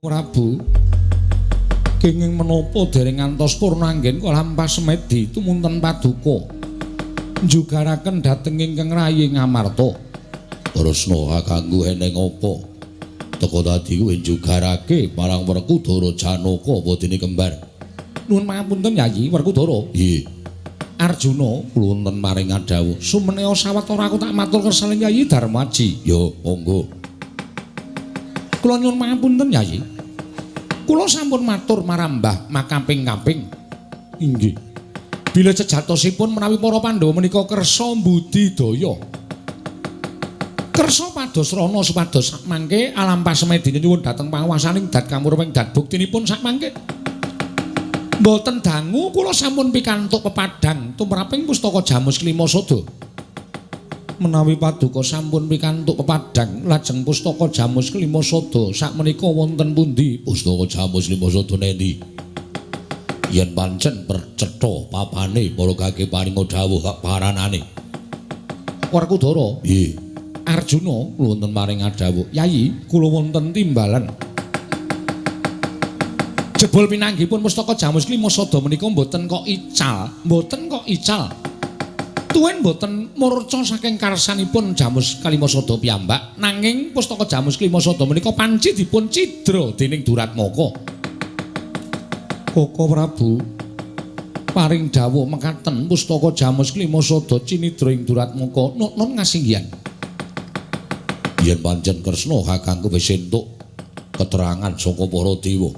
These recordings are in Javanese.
Prabu, kenging menapa dereng ngantos purna anggen kula lampah semedi tumunten paduka njugaraken dhateng ingkang rayi Ngamarta. Kresna kakangku eneng apa? Teka dadi kuwi njugarake marang Werkudara Janaka apa dene kembar. Nuwun pangapunten Yayi Werkudara. Nggih. Arjuna kula wonten maring adhawuh. Sumenea sawetara aku tak matur kersaning Yayi Darmaji. Ya, monggo. Kula nyuwun pangapunten Yayi. Kula sampun matur marang Mbah makaping-kaping. Inggih. Bila sejatosipun menawi para Pandhawa menika kersa mbudidaya. Kersa pados rana supados sakmangke alampah semedi nyuwun dhateng panguwasaning dat kamurwing dat buktinipun sakmangke. Mboten dangu kula sampun pikantuk pepadang tumraping pustaka Jamus Klima Sada. Menawi paduka sampun pikantuk pepadang lajeng pustaka Jamus Klima Sada sakmenika wonten pundi? Pustaka Jamus Klima Sada nendi? Yen pancen percetha papane para kake paringa dawuh hak paranane. Werkudara. Nggih. Arjuna kula wonten maring adhawuh. Yayi, kula wonten timbalan. Jebul pinanggihipun pustaka Jamus Klima Sada menika mboten kok ical, mboten kok ical. Tuwin mboten murca saking karsanipun Jamus Kalima Sada piyambak, nanging pustaka Jamus Klima Sada menika panci dipun cidra dening Duratmaka. Koko Prabu paring dawuh mekaten pustaka Jamus Klima Sada cinidra ing Duratmaka nun ngasinggihan. Yen pancen Kresna kakangku wis entuk keterangan saka para dewa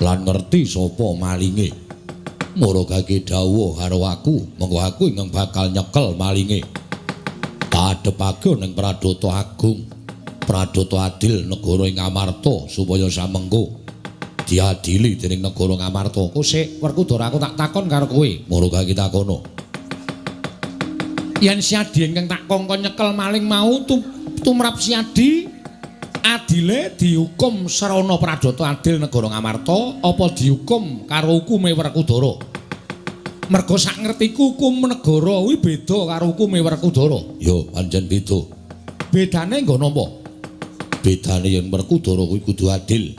lan ngerti sapa malinge. Maragake dawuh karo aku, mengko aku ingkang bakal nyekel malinge. Padhepake ning Pradata Agung, Pradata Adil negara ing Ngamarta supaya samengko diadili dening negara Ngamarta. Kosik Werkudara aku tak takon karo kowe. Maragake takono. Yen Siadi ingkang tak kongkon nyekel maling mau tumrap Siadi adile dihukum srana Pradata Adil negara Ngamarta apa dihukum karo hukume Werkudara? Merga sak ngertiku hukum negara kuwi beda karo hukume Werkudara. Ya, pancen beda. Bedane nggo napa? Bedane yen Werkudara kuwi kudu adil.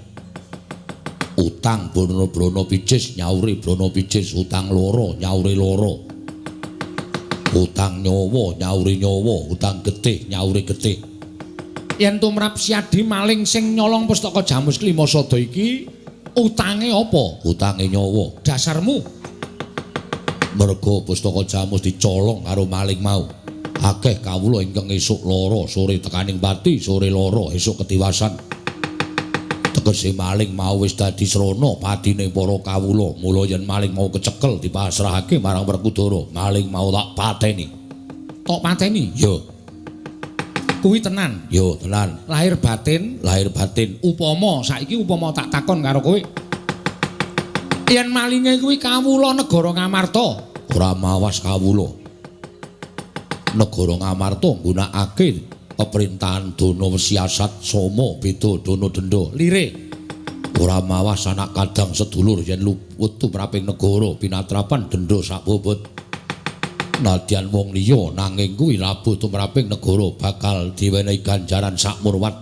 Utang brana-brana picis nyauri brana picis, utang loro nyauri loro. Utang nyawa nyauri nyawa, utang getih nyauri getih. Yen tumrap Siadi maling sing nyolong pustaka Jamus Klima Sada iki utange apa? Utange nyawa. Dasarmu? Merga pustaka Jamus dicolong karo maling mau. Akeh kawula ingkang esuk lara sore tekaning pati, sore lara esuk ketiwasan. Tegese maling mau wis dadi srana patine para kawula. Mula yen maling mau kecekel dipasrahake marang Werkudara, maling mau tak pateni. Tok pateni? Ya. Kuwi tenan. Ya, tenan. Lahir batin, lahir batin. Upama saiki upama tak takon karo kowe. Yen malinge kuwi kawula negara Ngamarta, ora mawas kawula. Negara Ngamarta nggunakake peperintahan dana siasat sama beda dana denda. Lire. Ora mawas anak kadang sedulur yen luput tumraping negara pinatrapan denda sak bobot. Nadyan wong liya nanging kuwi labuh tumraping negara bakal diwenehi ganjaran sak murwat.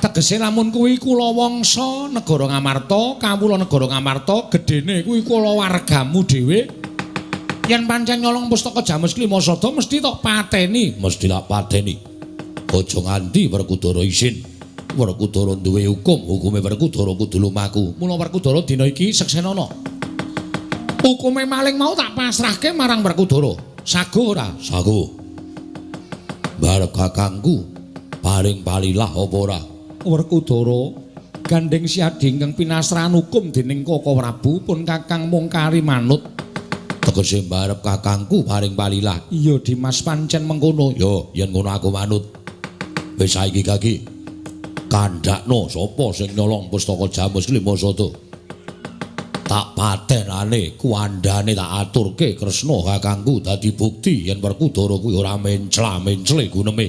Tegese lamun kuwi kula wangsa negara Ngamarta, kawula negara Ngamarta, gedene kuwi kula wargamu dhewe. Yen pancen nyolong pustaka Jamus Klima Sada mesti tok pateni, mesti tak pateni. Aja nganti Werkudara isin. Werkudara duwe hukum, hukume Werkudara kudu lumaku. Mula Werkudara dina iki seksenana. Hukume maling mau tak pasrahke marang Werkudara. Sago ora? Sago. Barep kakangku paring palilah apa ora? Werkudara gandeng Siadi ingkang pinasrahan hukum dening Koko Prabu pun kakang mung kari manut. Tegese barep kakangku paring palilah. Iya Dimas pancen mengkono. Ya, yen ngono aku manut. Wis saiki kaki kandhakno sapa sing nyolong pustaka Jamus Klima Sada. Tak patenane kuandane tak aturke Kresna kakangku dadi bukti yen Werkudara kuwi ora mencla-mencle guneme.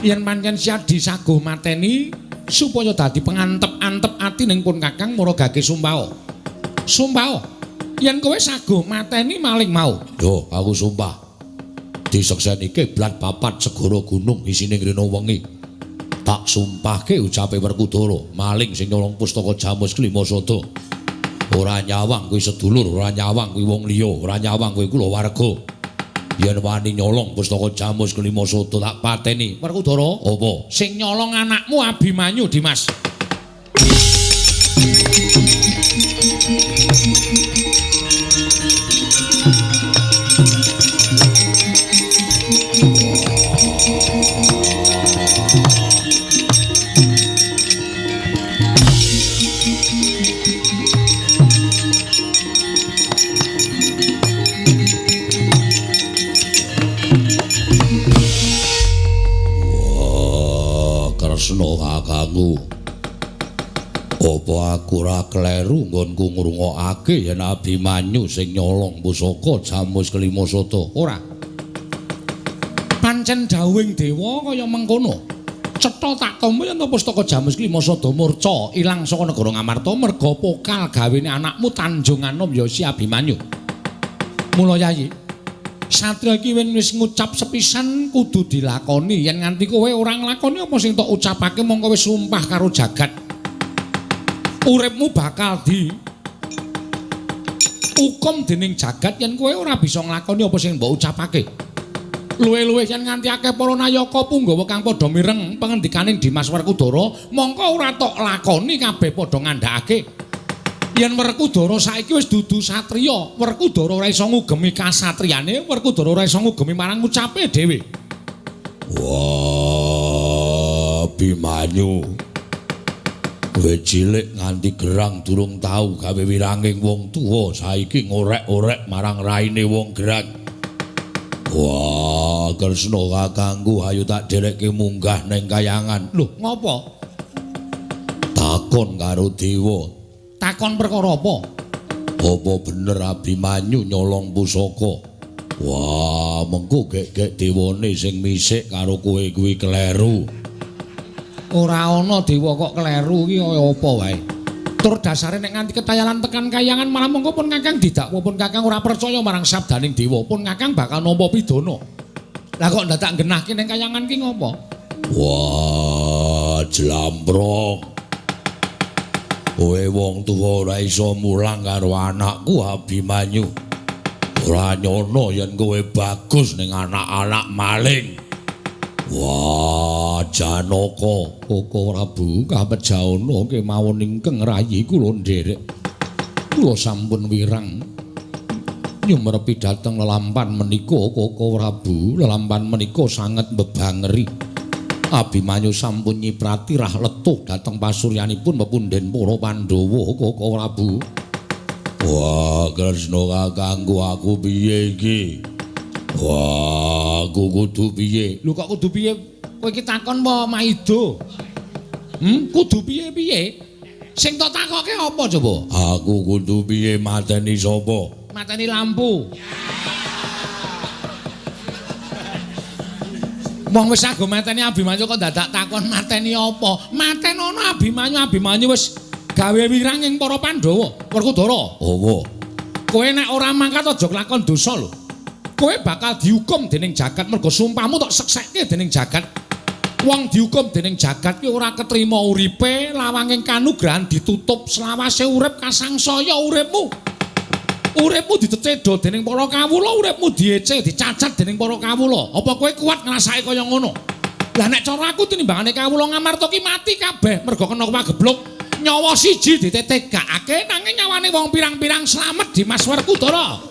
Yen pancen Siadi saguh mateni supaya dadi pengantep-antep ati ning pun kakang maragake sumpah. Sumpah. Yen kowe saguh mateni maling mau. Yo, aku sumpah. Disekseni kiblat papat segara gunung isine ngrina wengi. Tak sumpahke ucape Werkudara, maling sing nyolong pustaka Jamus Klima Sada. Ora nyawang kuwi sedulur, ora nyawang kuwi wong liya, ora nyawang kuwi kulawarga. Yen wani nyolong pustaka Jamus Klima Sada tak pateni. Werkudara, apa? Sing nyolong anakmu Abimanyu, Dimas. Kresna kakangku. Apa aku ora kleru nggonku ngrungokake yen Abimanyu sing nyolong pusaka Jamus Kelima Sada? Ora. Pancen dawuhing dewa kaya mengkono. Cetha tak tampa yen pustaka Jamus Kelima Sada murca ilang saka negara Ngamarta merga pokal gawene anakmu Tanjung Anom ya si Abimanyu. Mula Yayi, satriya iki wis ngucap sepisan kudu dilakoni. Yen nganti kowe ora nglakoni apa sing tok ucapake mongko wis sumpah karo jagat. Uripmu bakal di hukum dening jagat yen kowe ora bisa nglakoni apa sing mbok ucapake. Luwih-luwih yen nganti akeh para nayaka punggawa kang padha mireng pangendikaning Dimas Werkudara, mongko ora tok lakoni kabeh padha ngandhakake. Yen Werkudara saiki wis dudu satriya, Werkudara ora iso ngugemi kasatriyane, Werkudara ora iso ngugemi marang ucape dhewe. Wah, Abimanyu. Kowe cilik nganti gerang durung tau gawe wiranging wong tuwa, saiki ngorek-orek marang raine wong gerang. Wah, Kresna kakangku, ayo tak dherekke munggah ning kayangan. Lho, ngopo? Takon karo dewa. Takon perkara apa? Apa bener Abimanyu nyolong pusaka? Wah, mengko gek-gek dewane sing misik karo kowe kuwi kleru. Ora ana dewa kok kleru iki kaya apa wae. Tur dasare nek nganti ketayalan tekan kayangan malah mongko pun kakang didakwa pun kakang ora percaya marang sabdaning dewa, pun kakang bakal nampa pidana. Lah kok ndadak nggenahke ning kayangan ki ngopo? Wah, jlamprong. Kowe wong tuwa ora iso mulang karo anakku Abimanyu. Ora nyono yen kowe bagus ning anak-anak maling. Wah, Janaka, Koko Prabu kapejana kemawon ingkang rayi kula nderek. Kula sampun wirang nyumrepi dhateng lelampan menika Koko Prabu, lelampan menika sanget mbebangeri. Abimanyu sampun nyiprati rah letuh dhateng pasuryanipun pepundhen para Pandhawa Koko Prabu. Wah, Kresna kakangku, aku piye iki? Wah, aku kudu piye? Lho kok kudu piye? Kowe iki takon apa maido? Kudu piye-piye? Sing tok takoke apa coba? Aku kudu piye mateni sapa? Mateni lampu. Wong wis ago mateni Abimanyu kok dadak takon mateni apa? Matenono Abimanyu, Abimanyu wis gawe wirang ing para Pandhawa. Werkudara. Apa? Kowe nek ora mangkat aja kelakon dosa lho. Kowe bakal dihukum dening jagat mergo sumpahmu tok seksekke dening jagat. Wong dihukum dening jagat ki ora ketrima uripe, lawanging kanugrahan ditutup selawase urip kasangsaya uripmu. Uripmu ditecedha dening para kawula, uripmu diece, dicacat dening para kawula. Apa kowe kuat ngrasake kaya ngono? Lah nek cara aku tinimbangane kawula Ngamarta ki mati kabeh mergo kena pagebluk. Nyawa siji ditetegakake nanging nyawane wong pirang-pirang slamet Dimas Werkudara.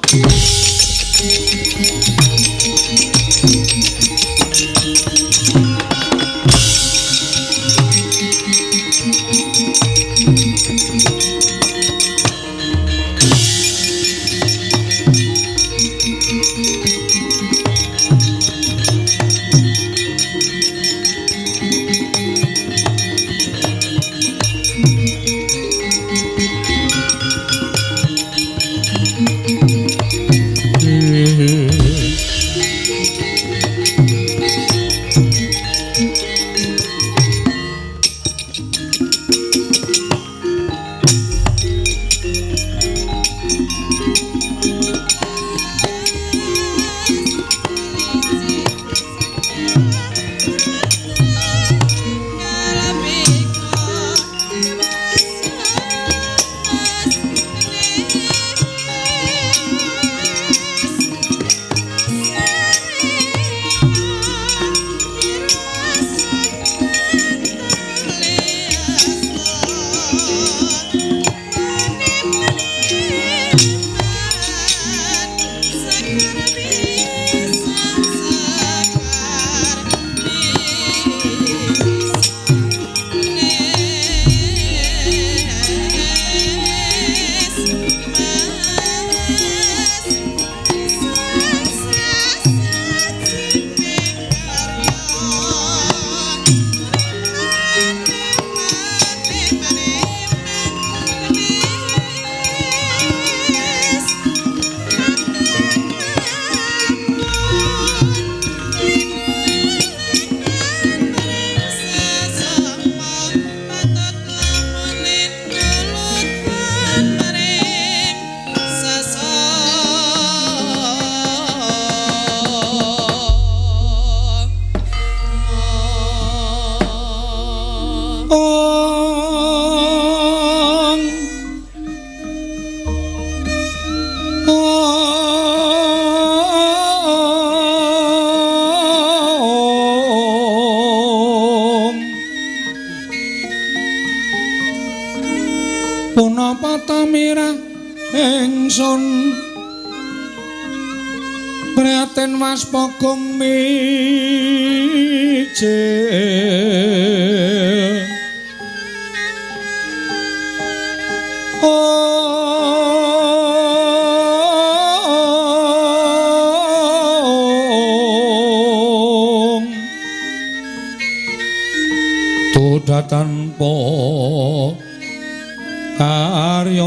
Punapa ta mirah ingsun prihatin waspogong mijil Om Tuda tanpa karya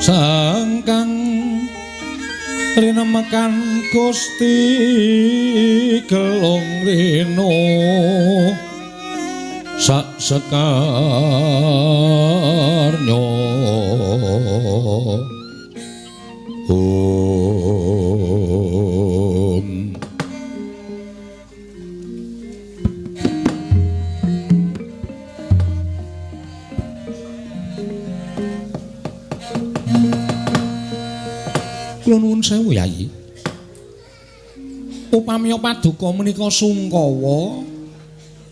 sangkang rinemekan Gusti Gelung Rino sak sekarnya. Om. Kula nuwun sewu Yayi. Upami paduka menika sungkawa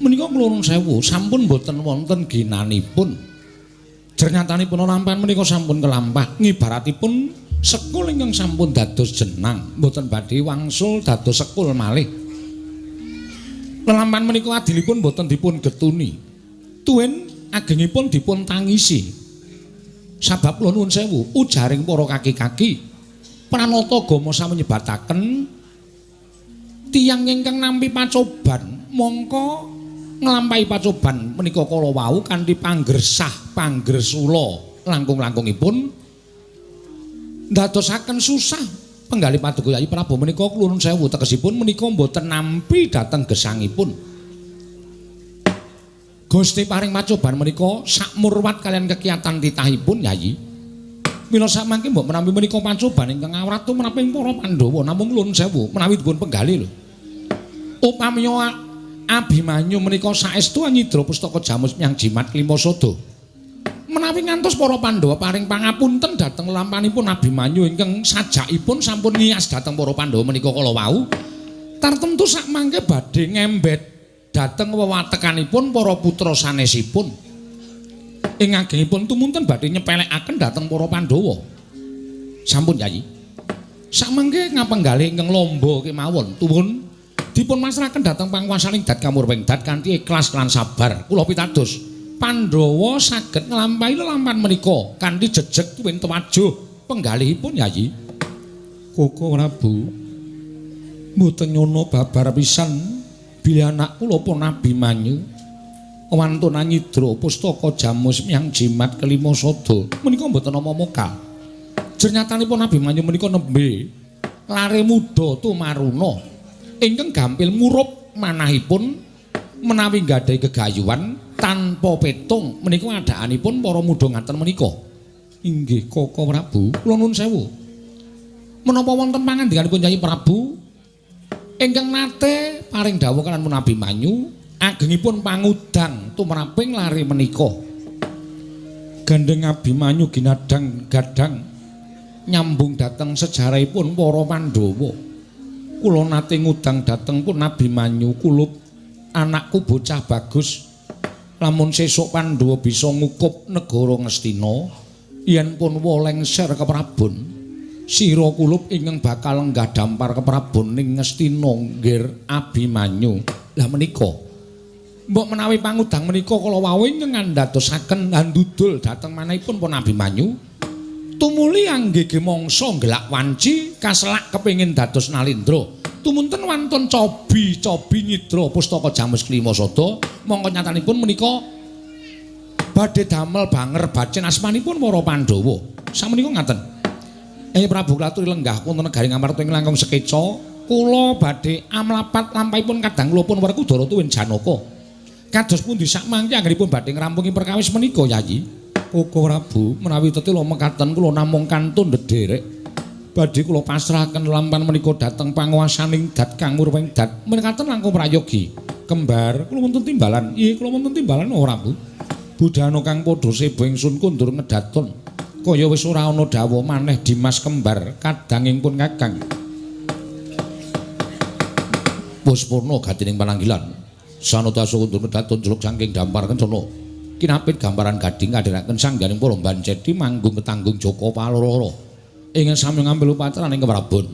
menika kula nuwun sewu sampun boten wonten ginanipun. Jernyatanipun lampahan menika sampun kelampah ngibaratipun sekul ingkang sampun dados jenang boten badhe wangsul dados sekul malih. Lelampahan menika adilipun boten dipun getuni. Tuwin agengipun dipun tangisi. Sabab kula nuwun sewu ujaring para kaki-kaki Pranata Gama sami nyebataken tiyang ingkang nampi pacoban mongko nglampahi pacoban menika kala wau kanthi panggersah panggersula langkung-langkungipun ndadosaken susah penggalih paduka Yayi Prabu menika kula nuwun sewu tegesipun menika mboten nampi dhateng gesangipun. Gusti paring pacoban menika sakmurwat kaliyan kekiyatan titahipun Yayi. Mila samangke mbok menawi menika pacoban ingkang awrat tumraping para Pandhawa namung nuwun sewu menawi dipun penggalih lho. Upami Abimanyu menika saestu nyidra pustaka jamus menyang jimat klima sada. Menawi ngantos para Pandhawa paring pangapunten dhateng lampanipun Abimanyu ingkang sajakipun sampun ngiyas dhateng para Pandhawa menika kala wau, tartemtu sakmangke badhe ngembet dhateng wewatekanipun para putra sanesipun. Ing agengipun tumunten badhe nyepelekaken dhateng para Pandhawa. Sampun Yayi. Samangke ngapenggalih ingkang lomba kemawon tuwun dipun masrahaken dhateng panguwasaning dat kamurwing dat kanthi ikhlas lan sabar. Kula pitados Pandhawa saged nglampahi lelampahan menika kanthi jejeg tuwin tewajuh penggalihipun Yayi. Koko Prabu mboten nyono babar pisan bilih anak kula pun Abimanyu wantun nyidra pustaka jamus menyang jimat kelima sada menika mboten nama mokal. Jernyatanipun Abimanyu menika nembe lare muda tumaruna ingkang gampil murup manahipun menawi nggadahi gegayuhan tanpa petung menika adaanipun para muda ngaten menika. Inggih Koko Prabu, kula nuwun sewu. Menapa wonten pangandikanipun Yayi Prabu ingkang nate paring dawuh kaliyan Abimanyu agengipun pangudang tumraping lare menika. Gandeng Abimanyu ginadang gadang nyambung dhateng sejarahipun para Pandhawa. Kula nate ngudang dhateng pun Abimanyu kulup anakku bocah bagus. Lamun sesuk Pandhawa bisa ngukup negara Ngastina, yen pun lengser ke Prabon, sira kulup ingkang bakal lenggah dampar ke Prabon ning Ngastina nggir Abimanyu. Lah menika mbok menawi pangudang menika kala wau ingkang ngandadosaken handudul dhateng manahipun pun Abimanyu tumuli anggege mangsa nggelak wanci kaselak kepengin dados nalindra. Tumunten wantun cobi-cobi nyidra pustaka Jamus Klima Sada, mongko nyatanipun menika badhe damel banger bacin asmanipun para Pandhawa. Samenika ngaten. Prabu kula aturi lenggah wonten negari Ngamarta ing langkung sekeca, kula badhe amlapat lampahipun kadang kula pun Werkudara tuwin Janaka. Kados pundi sakmangke anggenipun badhe ngrampungi perkawis menika, Yayi? Koko Prabu, menawi tetela mekaten kula namung kantun ndederek. Badhe kula pasrahaken lampan menika dhateng panguwasaning dat kang murwing dat. Mekaten langkung prayogi. Kembar, kula wonten timbalan. Iya, kula wonten timbalan ora, Prabu. Budhana kang padha seba ingsun kundur ngedaton. Kaya wis ora ana dawuh maneh Dimas kembar kadanging pun Kakang. Wis purna gatining pananggilan. Sanata kundur ngedaton jeluk saking dampar kencana. Kinapit gambaran gading kadherekaken sangganing para banceti manggung ketanggung Jaka Paloro. Ingkang sami ngambil upacarane keprabon.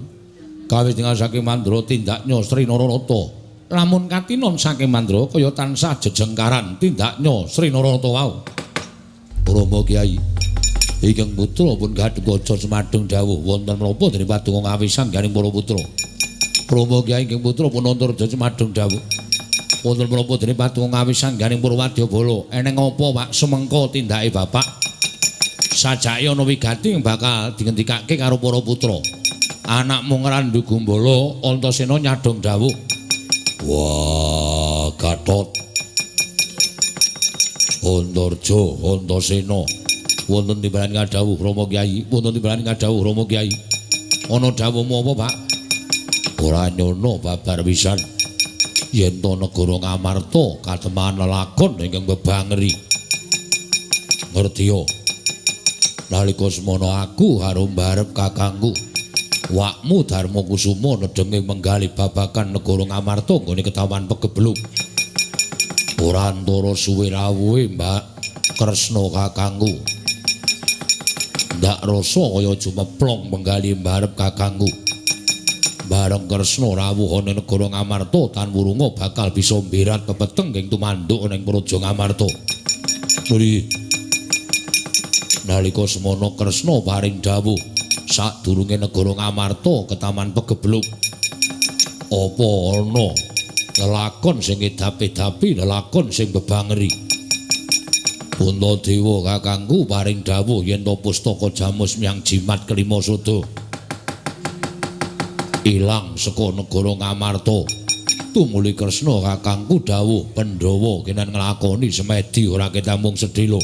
Kawis tinggal saking Mandra tindaknya Sri Nararata. Lamun katinon saking Mandra kaya tansah jejengkaran tindaknya Sri Nararata wau. Rama Kyai ingkang putra pun Gatotkaca semadung dawuh wonten menapa dene padunga ngawisan garing para putra. Rama Kyai ingkang putra pun Antarja semadung dawuh wonten menapa dene padunga ngawisan garing para wadyabala. Eneng apa Pak semengka tindake bapak? Sajake ana wigati bakal dingendikake karo para putra. Anakmu Ngrandu Gumbala Antasena nyadong dawuh. Wah, Gatot. Antarja Antasena wonten timbalan ngadhawuh Rama Kyai, wonten timbalan ngadhawuh Rama Kyai. Ana dawuhmu apa, Pak? Ora nyono babar pisan. Yen to negara Ngamarta kateman lelakon ingkang bebangeri. Ngertiya? Nalika semono aku karo mbarep kakangku Wakmu Darma Kusuma nedhenge menggali babagan negara Ngamarta nggone ketawan pegebluk. Ora antara suwe rawuhe Mbak Kresna kakangku. Ndak rasa kaya jumeplong menggali mbarep kakangku. Bareng Kresna rawuh ana negara Ngamarta tan wurunga bakal bisa mbirat pepeteng ing tumanduk ning Praja Ngamarta. Nuli nalika semono Kresna paring dawuh sadurunge negara Ngamarta ketaman pegebluk. Apa ana lelakon sing edapi-edapi, lelakon sing bebangeri? Puntadewa kakangku paring dawuh yen to pustaka Jamus miyang jimat kelima sada ilang saka negara Ngamarta. Tumuli Kresna kakangku dawuh Pandhawa kenen nglakoni semedi ora ketamung sedhela.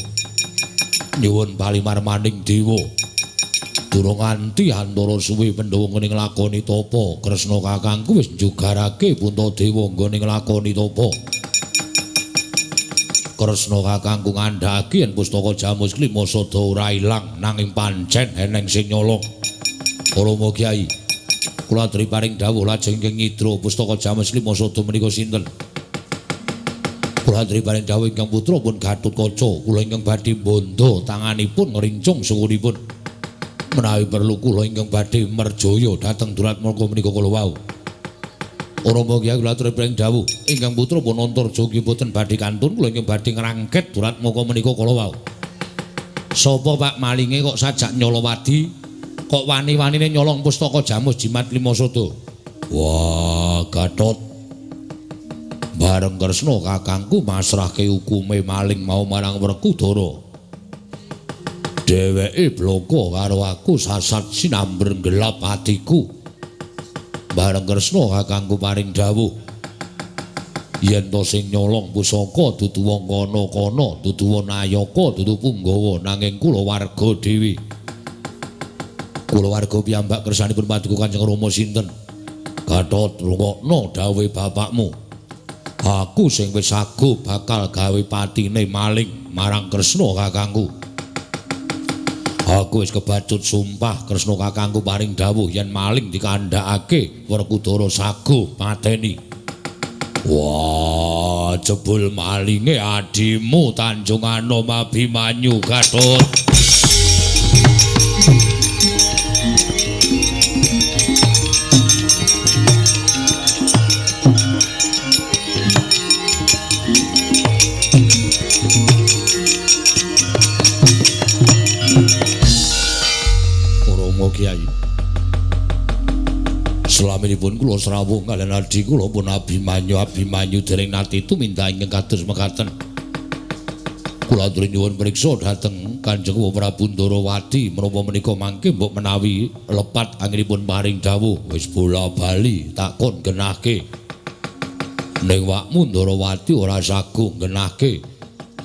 Nyuwun palimarmaning dewa. Durung nganti antara suwe Pandhawa nggone nglakoni tapa, Kresna kakangku wis njugarake Puntadewa nggone nglakoni tapa. Kresna kakangku ngandhakake yen pustaka Jamus Klima Sada ora ilang nanging pancen eneng sing nyolong. Rama Kyai, kula aturi paring dawuh lajeng ingkang nyidra pustaka Jamus Klima Sada menika sinten? Kula aturi paring dawuh ingkang putra pun Gatotkaca, kula ingkang badhe mbandha tanganipun ngrincung sukunipun. Menawi perlu kula ingkang badhe merjaya dhateng Duratmaka menika kala wau. Rama Kyai kula aturi paring dawuh ingkang putra pun Antarja nggih boten badhe kantun kula ingkang badhe ngrangket Duratmaka menika kala wau. Sapa Pak malinge kok sajak nyolowadi? Kok wani-wanine nyolong pustaka Jamus Jimat Lima Sada? Wah, Gatot. Bareng Kresna kakangku masrahke hukume maling mau marang Werkudara. Dheweke bloko karo aku sasat sinamber gelap atiku. Bareng Kresna kakangku paring dawuh yen to sing nyolong pusaka dudu wong kono-kono, dudu wong nayaka, dudu punggawa, nanging kula warga dhewe. Kula warga piyambak kersanipun paduka Kanjeng Rama sinten? Gatot, rungokno dawuhe bapakmu. Aku sing wis sago bakal gawe patine maling marang Kresna kakangku. Aku wis kebacut sumpah Kresna kakangku paring dawuh yen maling dikandhakake Werkudara sago pateni. Wah, jebul malinge adimu Tanjung Anom Abimanyu Gatot. Kiai. Selami Upaminipun kula srawung kaliyan adhi kula pun Abimanyu, Abimanyu dereng nate tumindak ingkang kados mekaten. Kula aturi nyuwun priksa dhateng Kanjeng Prabu Ndarawati menapa menika mangke mbok menawi lepat anggenipun paring dawuh. Wis bola-bali takon genahke. Ning wakmu Ndarawati ora saguh genahke.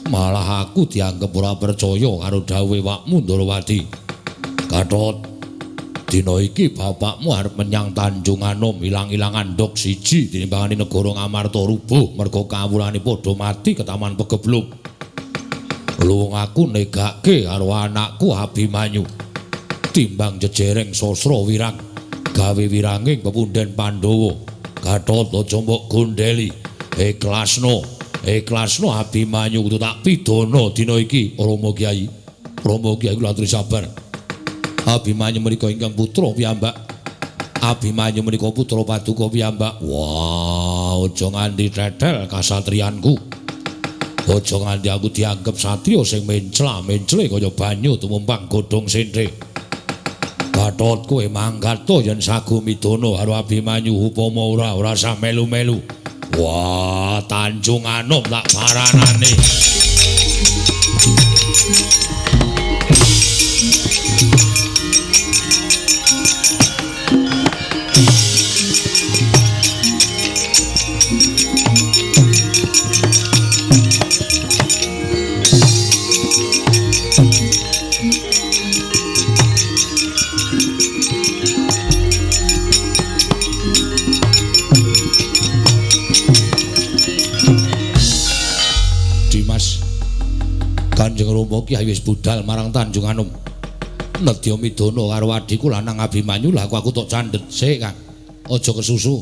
Malah aku dianggep ora percaya karo dawuhe wakmu Ndarawati. Gatot, dina iki bapakmu arep menyang Tanjung Anom ilang-ilangan ndok siji tinimbangane negara Ngamarta rubuh merga kawulane padha mati ketaman pegebluk. Luwung aku negake karo anakku Abimanyu timbang jejereng sastra wirang gawe wiranging pepundhen Pandhawa. Gatot aja mbok gondeli, ikhlasno, ikhlasno Abimanyu kudu tak pidana dina iki. Rama Kyai, Rama Kyai kula aturi sabar. Abimanyu menika ingkang putra piyambak. Abimanyu menika putra paduka piyambak. Wah, aja nganti tetel kasatriyanku. Aja nganti aku dianggep satriya sing mencla-mencle kaya banyu tumumpang godhong senthe. Gatot kowe mangkat to yen sagu midana karo Abimanyu, upama ora ora sah melu-melu. Wah, Tanjung Anom tak paranane. Kanjeng Rama Kyai wis budal marang Tanjung Anom. Nedya midana karo adhiku lanang Abimanyu, lha aku tok candhet sik, Kang. Aja kesusu.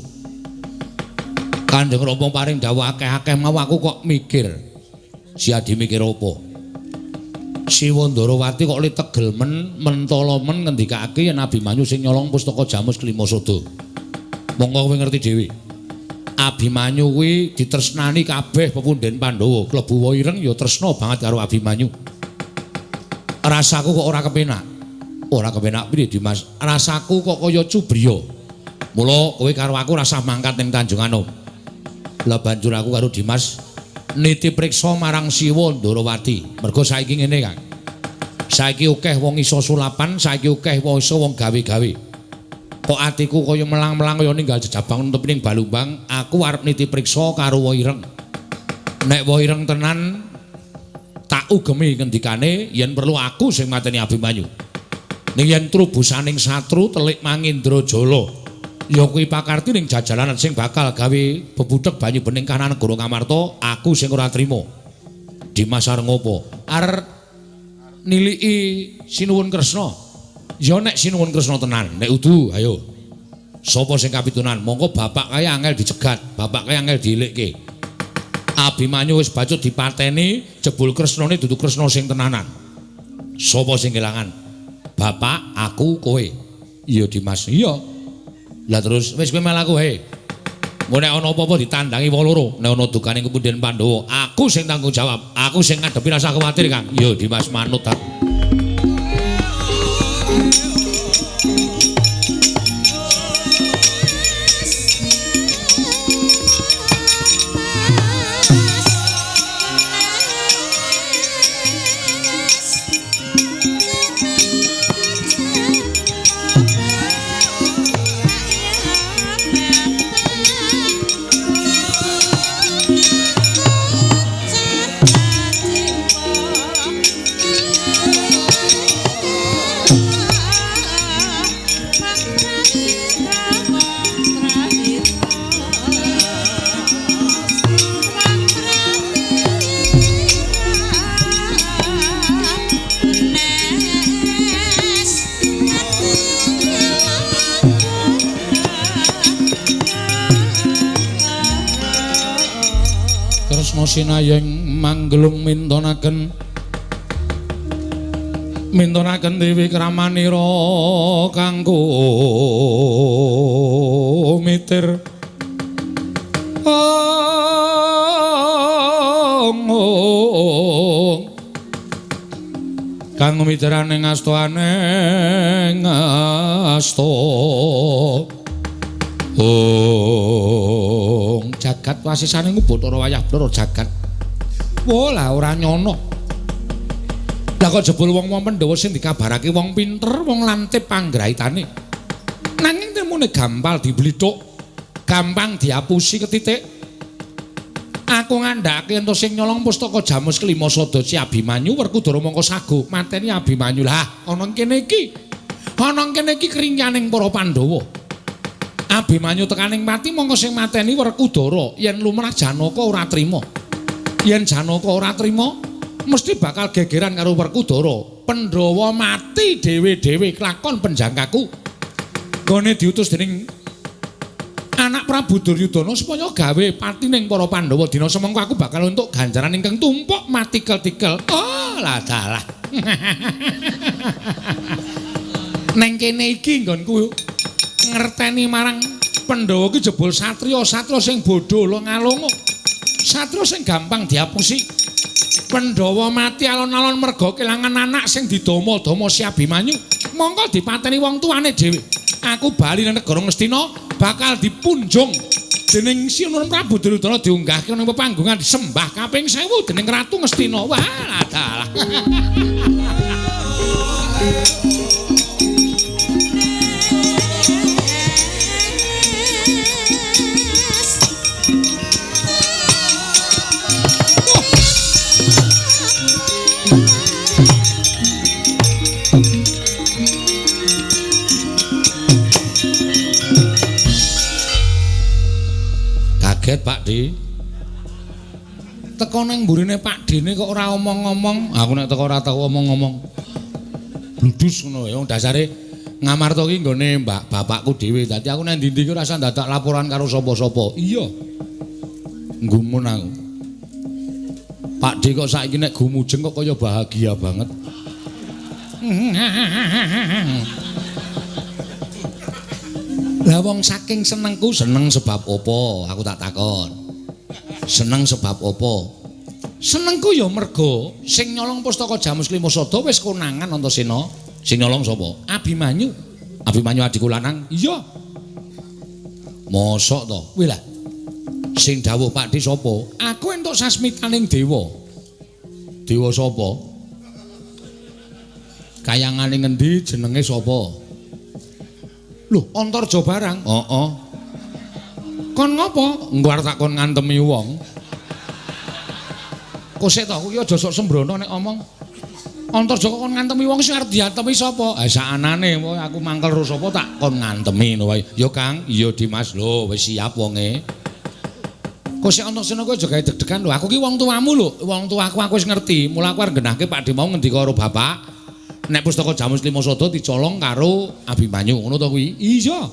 Kanjeng Rama paring dawuh akeh-akeh mau aku kok mikir. Si Adi mikir apa? Siwa Ndarawati kok le tegel men mentala men ngendikake yen Abimanyu sing nyolong pustaka Jamus Klimasada. Monggo kowe ngerti dhewe. Abimanyu kuwi ditresnani kabeh pepundhen Pandhawa. Klebu wa ireng ya tresna banget karo Abimanyu. Rasaku kok ora kepenak. Ora kepenak piye, Dimas? Rasaku kok kaya cubriya. Mula kowe karo aku rasah mangkat ning Tanjung Anom. Lah banjur aku karo Dimas niti priksa marang Siwa Ndarawati. Mergo saiki ngene, Kang. Saiki akeh wong iso sulapan, saiki akeh wong iso wong gawe-gawe. Kok atiku kaya melang-melang kaya ninggal jejabang nutup ning balumbang, aku arep niti priksa karo wa ireng. Nek wa ireng tenan tak ugemi ngendikane yen perlu aku sing mateni Abimanyu. Ning yen trubusaning satru telik Mangindrajala, ya kuwi pakarti ning jajalanan sing bakal gawe bebudheg banyu bening kanan negara Ngamarta, aku sing ora trima. Dimas arep ngopo? Arep niliki Sinuwun Kresna. Ya nek Sinuwun Kresna tenan, nek udu ayo. Sapa sing kapitunan? Mongko bapak kae angel dicegat, bapak kae angel diilikke. Abimanyu wis bacut dipateni, jebul Kresnane dudu Kresna sing tenanan. Sapa sing kelangan? Bapak, aku, kowe. Iya Dimas, iya. Lah terus wis kowe melu aku he. Engko nek ana apa-apa ditandangi wong loro, nek ana dukane kepunden Pandhawa, aku sing tanggung jawab, aku sing ngadepi rasa kuwatir, Kang. Iya Dimas manut aku. Sinayeng manggelung mintonaken mintonaken dewi kramanira kanggo mitir ong kang mitirane ngastoane ngasto. Ong jagat wasisane Bathara wayah Bathara jagat. Wah lah ora nyono. Lah kok jebul wong-wong Pandhawa sing dikabarake wong pinter, wong lantip panggraitane. Nanging temune gampal diblithuk, gampang diapusi ketitik. Aku ngandhake ento sing nyolong pustaka Jamus Kelima Sada Si Abimanyu Werkudara mongko sago mateni Abimanyu. Lah ana kene iki. Ana kene iki kringyaning para Pandhawa. Abimanyu tekaning pati mongko sing mateni Werkudara. Yen lumrah Janaka ora trima. Yen Janaka ora trima mesti bakal gegeran karo Werkudara. Pandhawa mati dhewe-dhewe kelakon penjangkaku. Gone diutus dening anak Prabu Duryudana supaya gawe patining para Pandhawa. Dina semengko aku bakal entuk ganjaran ingkang tumpuk mati tikel-tikel. Oh, lah dalah. Neng kene iki nggonku ngerteni marang Pandhawa ki jebul satriya-satriya sing bodho longa-longa. Satriya sing gampang diapusi. Pandhawa mati alon-alon merga kelangan anak sing didoma-doma si Abimanyu. Mongko dipateni wong tuane dhewe. Aku bali nang negara Ngastina bakal dipunjung dening Sinuwun Prabu Duryudana diunggahke nang pepanggungan disembah kaping 1000 dening Ratu Ngastina. Wah, dalah. Kaget Pak D. Teko nang mburine Pak D-ne kok ora omong-omong. Aku nek teko ora tau omong-omong. Bludus ngono ya wong dasare Ngamarta ki nggone mbak bapakku dhewe. Dadi aku nang ndi-ndi ki ora usah dadak laporan karo sapa-sapa. Iya. Nggumun aku. Pak D kok saiki nek gumujeng kok kaya bahagia banget. Lah wong saking senengku, seneng sebab apa? Aku tak takon. Seneng sebab apa? Senengku ya merga sing nyolong pustaka Jamus Klima Sada wis konangan Antasena. Sing nyolong sapa? Abimanyu. Abimanyu adikku lanang. Iya. Mosok to? Kuwi lah. Sing dawuh Pak D sapa? Aku entuk sasmitaning dewa. Dewa sapa? Kayangane ngendi jenenge sapa? Lho, Antarja barang. Heeh. Kon ngopo? Engko arep tak kon ngantemi wong. Kosek to, aku ki aja sok sembrono nek omong. Antarja kok kon ngantemi wong sing arep diantemi sapa? Ha sakanane aku mangkel ro sapa tak kon ngantemi ngono wae. Ya Kang, iya Dimas. Lho, wis siap wonge. Kosek Antasena kowe aja gawe deg-degan lho. Aku ki wong tuamu lho. Wong tuaku aku wis ngerti. Mula aku arep nggenahke Pak D mau ngendika karo bapak. Nek pustaka Jamus Lima Sada dicolong karo Abimanyu, ngono to kuwi? Iya.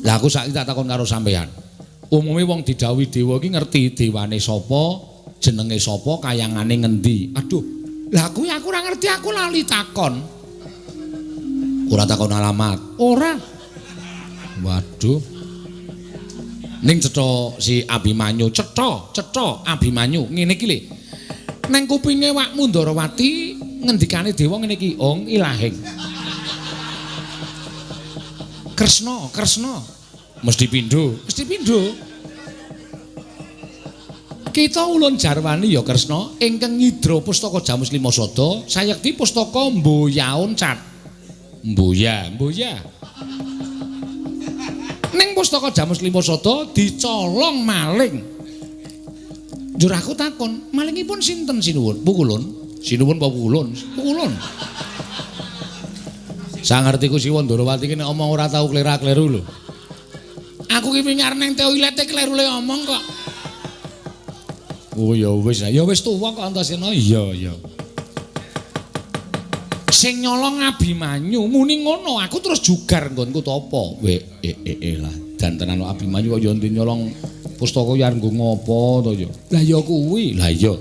Lah aku saiki tak takon karo sampean. Umume wong didhawuhi dewa iki ngerti dewane sapa, jenenge sapa, kayangane ngendi. Aduh. Lah kuwi aku ora ngerti, aku lali takon. Ora takon alamat. Ora. Waduh. Ning cetha si Abimanyu, cetha, cetha Abimanyu ngene iki lho. Neng kupinge wakmu Ndarawati ngendikane dewa ngene iki, ong ilahing. Kresna, Kresna. Mesti pindho, mesti pindho. Kita ulun jarwani ya Kresna ingkang ngidra pustaka Jamus Lima Sada, sayekti pustaka mboyaun cat. Mboya, mboya. Ning pustaka Jamus Lima Sada dicolong maling. Njur aku takon, malingipun sinten sinuwun? Pukulun. Sinuwun apa pukulun? Pukulun. Sangertiku Siwa Ndarawati ki nek omong ora tau klera-kleru lho. Aku ki wingi arep nang toilete kleru le omong kok. Oh ya wis, ya wis tuwa kok Antasena. Iya, iya. Sing nyolong Abimanyu muni ngono, aku terus jugar nggonku tapa. We lah, dan tenan Abimanyu kok ya ndi nyolong pustaka ya nggo ngopo to ya. Lah ya kuwi. Lah iya.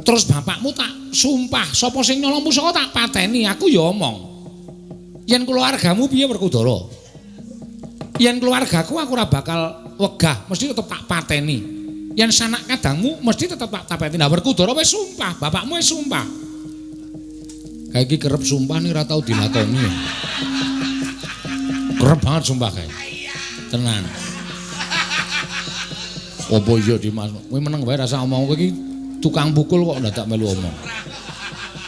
Terus bapakmu tak sumpah, sapa sing nyolong pusaka tak pateni, aku ya omong. Yen keluargamu piye Werkudara? Yen keluargaku aku ora bakal wegah, mesti tetep tak pateni. Yen sanak kadangmu mesti tetep tak pateni. Nah Werkudara wis sumpah, bapakmu wis sumpah. Kae iki kerep sumpah ning ora tau dilakoni. Kerep banget sumpah kae. Tenan. Apa iya Dimas? Kowe meneng wae rasa omong kowe iki tukang pukul kok ndadak melu omong.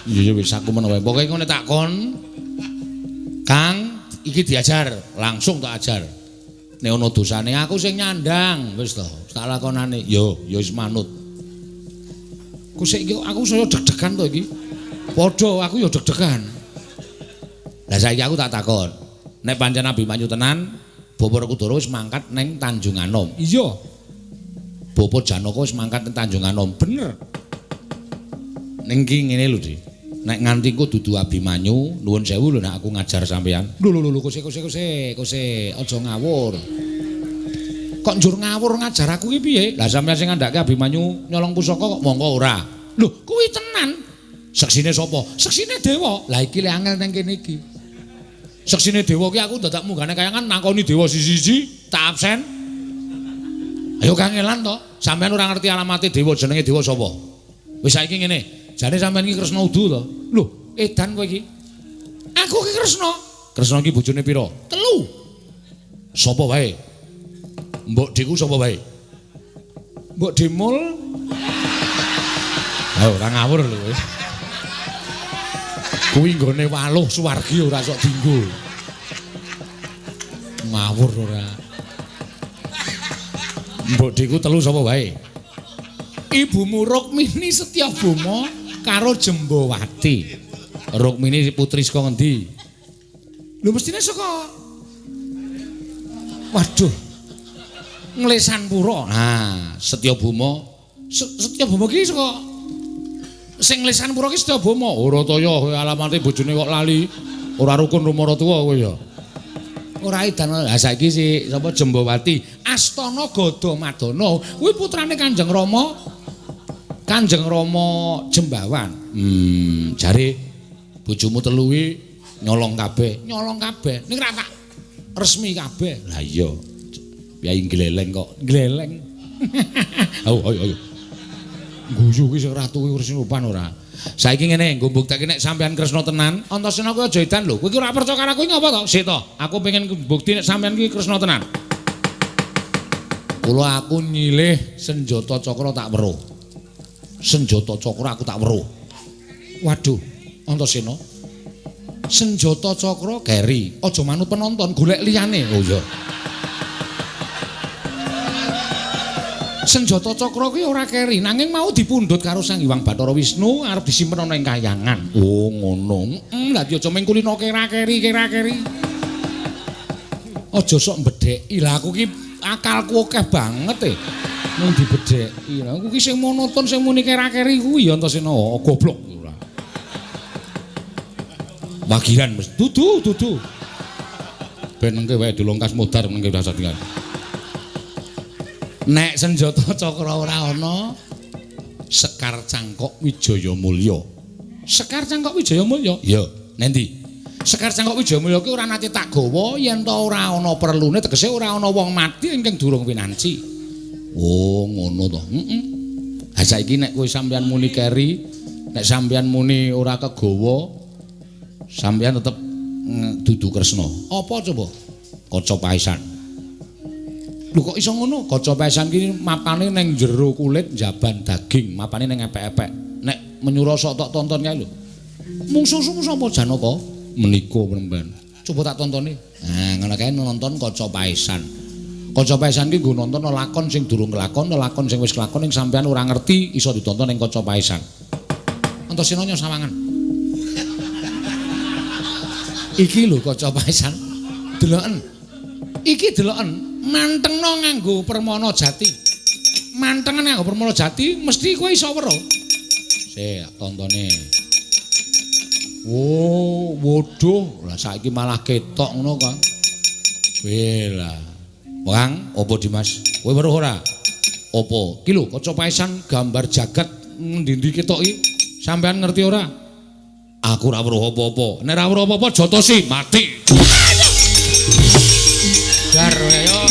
Iya wis aku meneng wae. Pokoke ngene tak kon. Kang, iki diajar, langsung tak ajar. Nek ana dosane aku sing nyandang, wis to, tak lakonane. Yo, ya wis manut. Ku sik iki aku saya deg-degan to iki. Padha aku ya deg-degan. Lah saiki aku tak takon. Nek pancen Abimanyu tenan, Bapak Werkudara wis mangkat ning Tanjung Anom. Iya. Bapak Janaka wis mangkat ning Tanjung Anom. Bener. Ning iki ngene lho, Dik. Nek nganti ku dudu Abimanyu, nuwun sewu lho nek aku ngajar sampean. Lho lho lho kose kose kose kose aja ngawur. Kok njur ngawur ngajar aku ki piye? Lah sampean sing ngandhake Abimanyu nyolong pusaka kok mongko ora. Lho, kuwi tenan. Seksine sapa? Seksine dewa. Lah iki le angel nang kene iki. Seksine dewa ki aku dadak munggahne kayangan nangkoni dewa siji-siji, tak absen. Ayo kangelan to. Sampean ora ngerti alamate dewa, jenenge dewa sapa? Wis saiki ngene. Jane sampean iki Kresna udu to? Lho, edan kowe iki. Aku ki Kresna. Kresna iki bojone pira? 3. Sapa wae? Mbok Deku sapa wae? Mbok Demul. Ayo ora ngawur lho kowe. Kuwi nggone waluh suwargi ora sok dinggo. Ngawur ora. Mbok Deku 3 sapa wae? Ibumu Rukmini Setyaboma karo Jembawati. Rukmini putri saka ngendi? Lho mestine saka waduh. Nglesanpura. Nah, Setyaboma. Setyaboma ki saka sing Nglesanpura ki Setyaboma. Ora ta ya alamate bojone kok lali. Ora rukun karo maratuwa kowe ya. Ora edan. Lah saiki si sapa Jembawati? Astana Gadamadana. Kuwi putrane Kanjeng Rama. Kanjeng Rama Jembawan. Jare bojomu telu kuwi nyolong kabeh. Nyolong kabeh. Ning ra tak resmi kabeh. Lah iya. Piyayi gleleng kok. Gleleng. Ayo ayo ayo. Guyu kuwi sing ratu kuwi rupan ora. Saiki ngene, nggo mbuktekke nek sampean Kresna tenan, Antasena kuwi aja edan lho. Kowe iki ora percaya karo aku iki ngapa to? Sik to, aku pengen bukti nek sampean iki Kresna tenan. Kula aku nyilih senjata cakra tak weruh. Senjata cakra aku tak weruh. Waduh, Antasena. Senjata cakra keri, aja manut penonton, golek liyane. Oh iya. Senjata cakra kuwi ora keri, nanging mau dipundhut karo Sang Hyang Bathara Wisnu arep disimpen ana ing kayangan. Oh, ngono. Lah aja mung kulino kera-keri, kera-keri. Aja sok mbedheki. Lah aku ki akalku akeh banget e. Mung dibedheki. Lah aku ki sing monoton sing muni kera-keri kuwi ya Antasena. Oh, goblok ora. Wagiran mesti dudu dudu. Ben engke wae dilongkas modar mengke dasar. Nek senjata cakra ora ana, Sekar Cangkok Wijaya Mulya. Sekar Cangkok Wijaya Mulya? Iya, nendi? Sekar Cangkok Wijaya Mulya ki ora nate tak gawa yen ta ora ana perlune, tegese ora ana wong mati ingkang durung winanci. Oh, ngono to. Heeh. Ha saiki nek kowe sampeyan muni keri, nek sampeyan muni ora kegawa, sampeyan tetep dudu Kresna. Apa coba? Kaca paesan. Lho kok iso ngono? Kaca paesan ki mapane ning jero kulit njaban daging, mapane ning epek-epek. Nek menyura sok tok tonton kae lho. Mungsuhmu sapa Janaka? Menika premban. Coba tak tontone. Nah, ngono kae nonton kaca paesan. Kaca paesan ki nggo nonton lakon sing durung kelakon, lakon sing wis kelakon ning sampean ora ngerti iso ditonton ning kaca paesan. Antasena nyo sawangan. Iki lho kaca paesan. Deloken. Iki deloken. Mantengno nganggo permana jati. Mantengen nganggo permana jati mesti kowe iso weruh. Sik tontone. Oh, waduh, lah saiki malah ketok ngono kok. Weh lah. Kang, apa Dimas? Kowe weruh ora? Apa? Ki lho kaca paesan gambar jagat ngendi-endi ketok iki. Sampean ngerti ora? Aku ora weruh apa-apa. Nek ora weruh apa-apa jotosi mati. Dar ayo.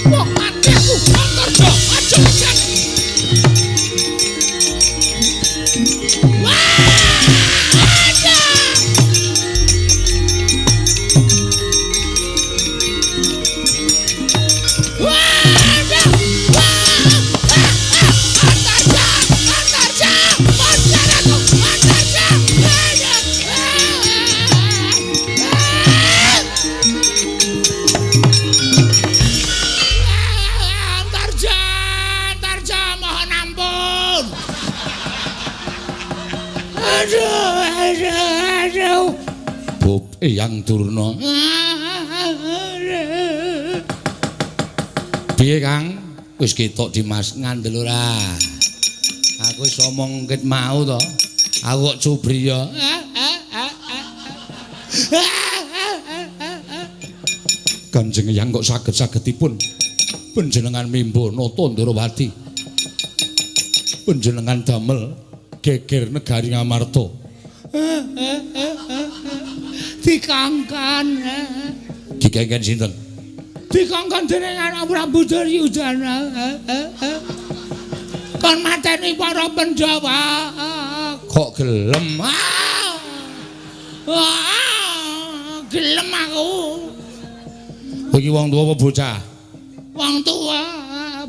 Wong mati aku, Antarja, aja jan. Aduh, aduh, aduh. Bob Eyang Durna. Piye Kang? Wis ketok Dimas ngandel ora? Aku wis omong ket mau to. Aku kok cubriya. Kanjeng Eyang kok saged-sagedipun panjenengan mimba nata Ndrawati. Panjenengan damel geger negari Ngamarta. Dikangkan. Dikengken sinten? Dikongkon dening anak Prabu Duryudana. Kon mateni para Pandhawa. Kok gelem? Gelem aku. Kowe iki wong tuwa apa bocah? Wong tuwa,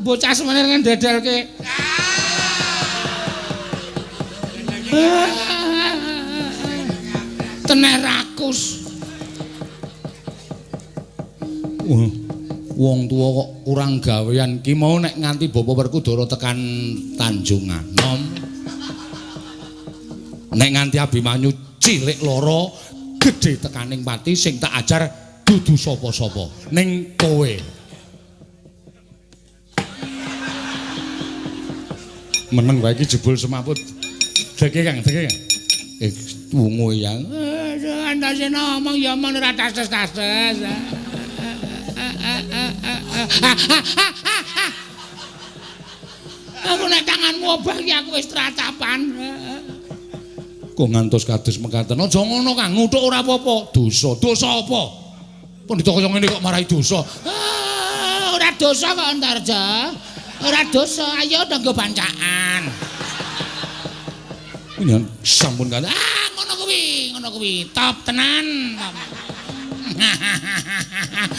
bocah semene ngededelke. Tener rakus. Wong tuwa kok kurang gawean ki mau nek nganti Bapak Werkudara tekan Tanjung Anom. Nek nganti Abimanyu cilik loro, gedhe tekaning pati sing tak ajar dudu sapa-sapa ning kowe. Meneng wae iki jebul semaput. Deke Kang, deke Kang. Wungu yang. Aduh, Antasena omong ya omong ora tas-tas. Aku nek tanganmu obah iki aku wis tratapan. Kok ngantos kados mekaten. Aja ngono Kang, nguthuk ora apa-apa. Dosa, dosa apa? Pendhita kaya ngene kok marahi dosa. Ora dosa kok Antarja. Ora dosa, ayo nggo bancaan. Nyen sampun kan. Ah, ngono kuwi, ngono kuwi. Top tenan.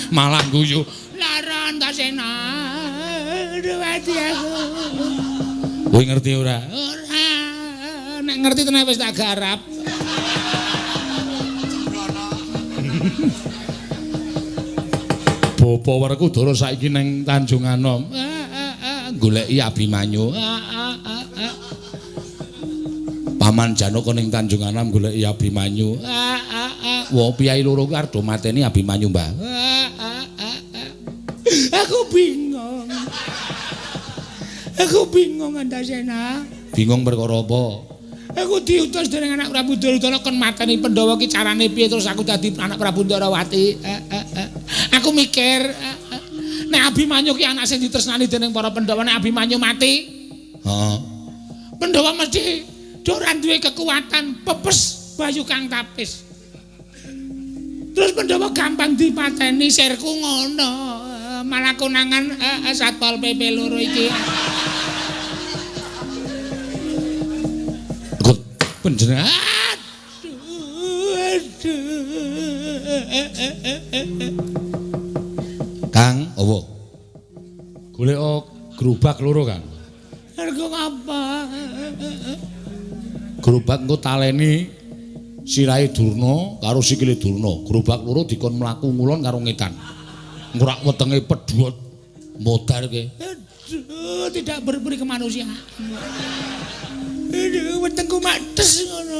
Malah guyu. Lara Antasena. Aduh mati aku. Kowe ngerti ora? Ora. Nek ngerti tenan wis tak garap. Bapa Werkudara saiki ning Tanjung Anom. Goleki Abimanyu. Paman Janaka ning Tanjung Anom goleki Abimanyu. Wah, piyai loro kuwi arep do mateni Abimanyu, Mbah. Aku bingung. Aku bingung Antasena. Bingung perkara apa? Aku diutus dening anak Prabu Duryudana kon mateni Pandhawa ki carane piye terus aku dadi anak Prabu Ndrawati. Aku mikir nek Abimanyu ki anak sing ditresnani dening para Pandhawa, nek Abimanyu mati, heeh. Pandhawa mesti ora duwe kekuatan pepes Bayu Kang Tapis. Terus Pandhawa gampang dipateni sirku ngono. Malah konangan Satpol PP loro iki. Kok panjenengan aduh, aduh. Kang, apa? Golek gerobak loro, Kang. Ergo ngapa? Gerobak engko taleni sirahe Durna karo sikile Durna. Gerobak loro dikon mlaku ngulon karo ngetan. Ngurak wetenge pedhot modarke. Aduh, tidak berperi kemanusiaan. Aduh, wetengku mates ngono.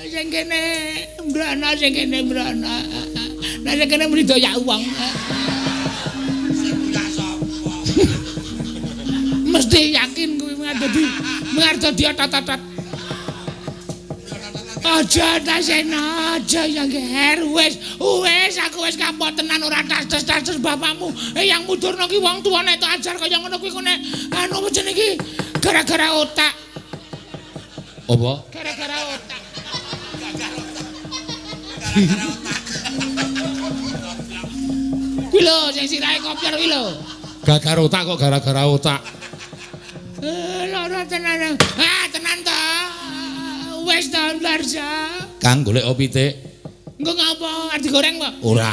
Sing kene mbrana, sing kene mbrana. Nek sing kene muni doyak wong. Sing bocah sapa? Mesti yakin kuwi ngarep dadi otot-otot. Aja Antasena, aja ya ger, wis, wis aku wis kapok tenan ora tas-tas bapakmu. Yang Mudurna ki wong tuwa nek tok ajar kaya ngono kuwi nek anu jenenge iki gara-gara otak. Apa? Gara-gara otak. Gara-gara otak. Gara-gara otak. Kuwi lho sing sirahe kopyor kuwi lho. Gara-gara otak kok gara-gara otak. Lara tenan. Ah, tenan ta. Wis ta, Larja. Kang golek pitik. Engko ngapa? Arep digoreng kok? Ora.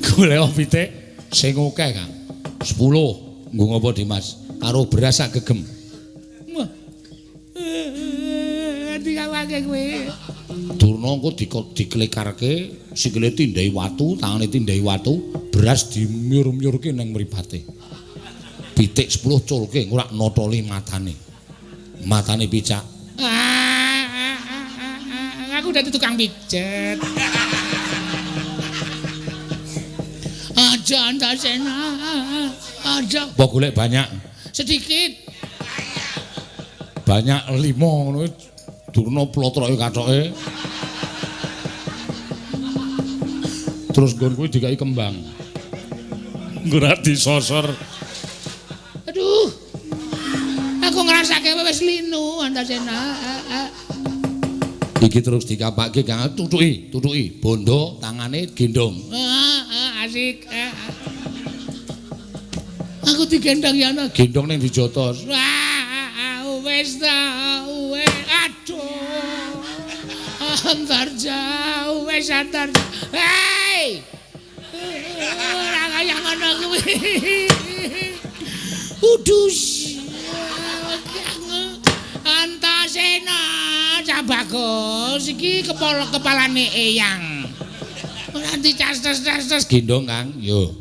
Golek pitik sing akeh, Kang. 10. Nggo ngopo, Dimas? Karo beras sak gegem. Wah. Dikawake kowe. Durna engko diklekarke, sikile tindhahi watu, tangane tindhahi watu, beras dimyur-myurke ning mripate. Pitik 10 culke ngurak notoli matane. Matane picak. Aku dadi tukang pijet. Aja Antasena. Aja. Apa golek banyak? Sedikit. Banyak 5 ngono Durna plotroke kathoke. Terus nggon kuwi dikai kembang. Ora disosor. Aduh. Aku ngrasake wis linu Antasena. Iki terus dikapake Kang, tutuki, tutuki. Bondo tangane gendong. Asik. Aku digendong ya ana. Gendong ning dijotos. Wis ta, wis. Aduh. Antarja, wis antarja. Hei. Ora kaya ngono kuwi. Udus. Antasena, cah bagus iki kepala-kepalane eyang. Ora dicas-cas-cas gendong Kang. Yo.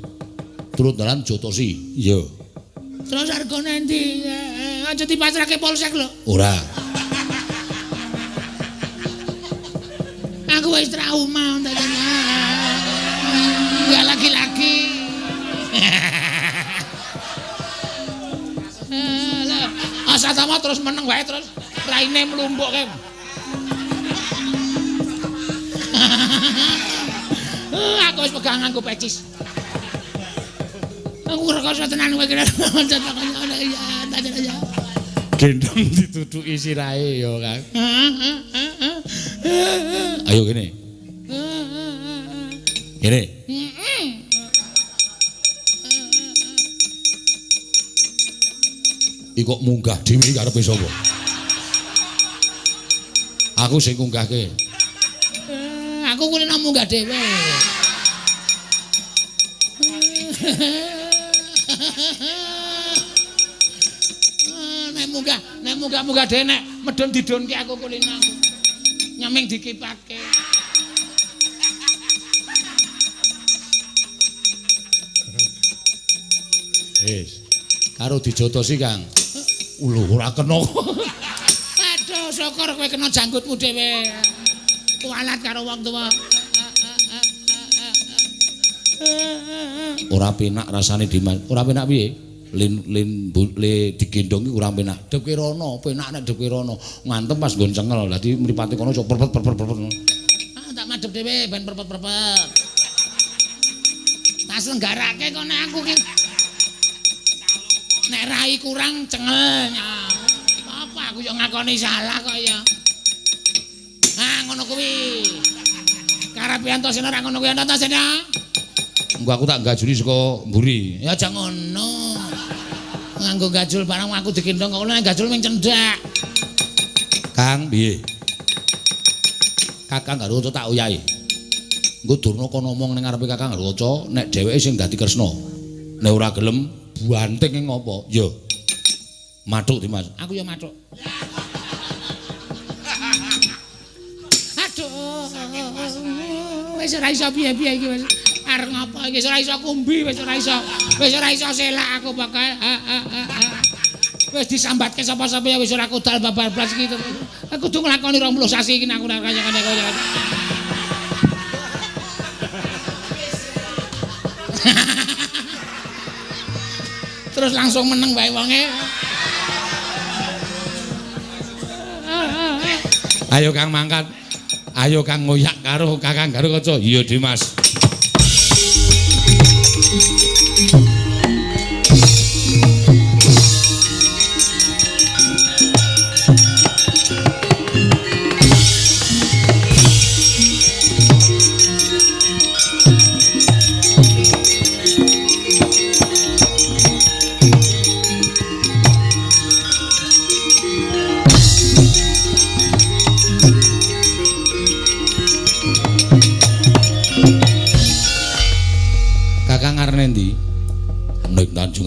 Turut dalan jotosi. Yo. Terus argone endi? Aja dipasrahke polsek lho. Ora. Aku wis trauma Antasena. Enggak lagi-lagi. Asatama terus meneng wae terus raine mlumpuk kae. Aku wis pegang nganggo pecis. Aku rekoso tenan kowe kira. Gendong ditutuki sirahe ya, Kang. Ayo kene. Kene. Iki kok munggah dhewe iki karepe sapa? Aku sing ngunggahke. Aku kulino munggah dhewe. Nek munggah-munggah dhewe nek medhun didhunke aku kulino. Nyaming dikipake. Wis. Karo dijotosi, Kang. Lho ora kena. Aduh, syukur kowe kena janggutmu dhewe. Kualat karo wong tuwa. Ora penak rasane Dimas. Ora penak piye? Lin lin le digendhong iki ora penak. Dhewe rono, penak nek dhewe rono. Ngantem pas nggon cengel. Dadi mripate kono sok perpet perpet perpet. Ah, tak madhep dhewe ben perpet-perpet. Tak selenggarake kok nek aku ki. Nek rai kurang cengel. Apa aku yo ngakoni salah kok ya. Ah ngono kuwi. Karepe Antasena ora ngono kuwi Antasena. Engko aku tak gajuli saka mburi. Ya aja ngono. Nganggo gajul barang aku digendhong kok nek gajul ming cendhak. Kang piye? Kakang Garuda tak uyahi. Engko Durna kono omong ning ngarepe Kakang Garuda nek dheweke sing dadi Kresna. Nek ora gelem banting ing apa? Ya. Mathuk Dimas. Aku ya mathuk. Aduh. Wis ora iso piye-piye iki wis. Arep ngopo iki wis ora iso kumbi, wis ora iso. Wis ora iso selak aku bakal. Wis disambatke sapa-sapa ya wis ora kudal babar blas iki. Aku kudu nglakoni 20 sasi iki aku ora kaya ngene kaya. Terus langsung meneng wae wonge. Ayo Kang mangkat. Ayo Kang ngoyak karo Kakang Garukaca. Iya Dimas.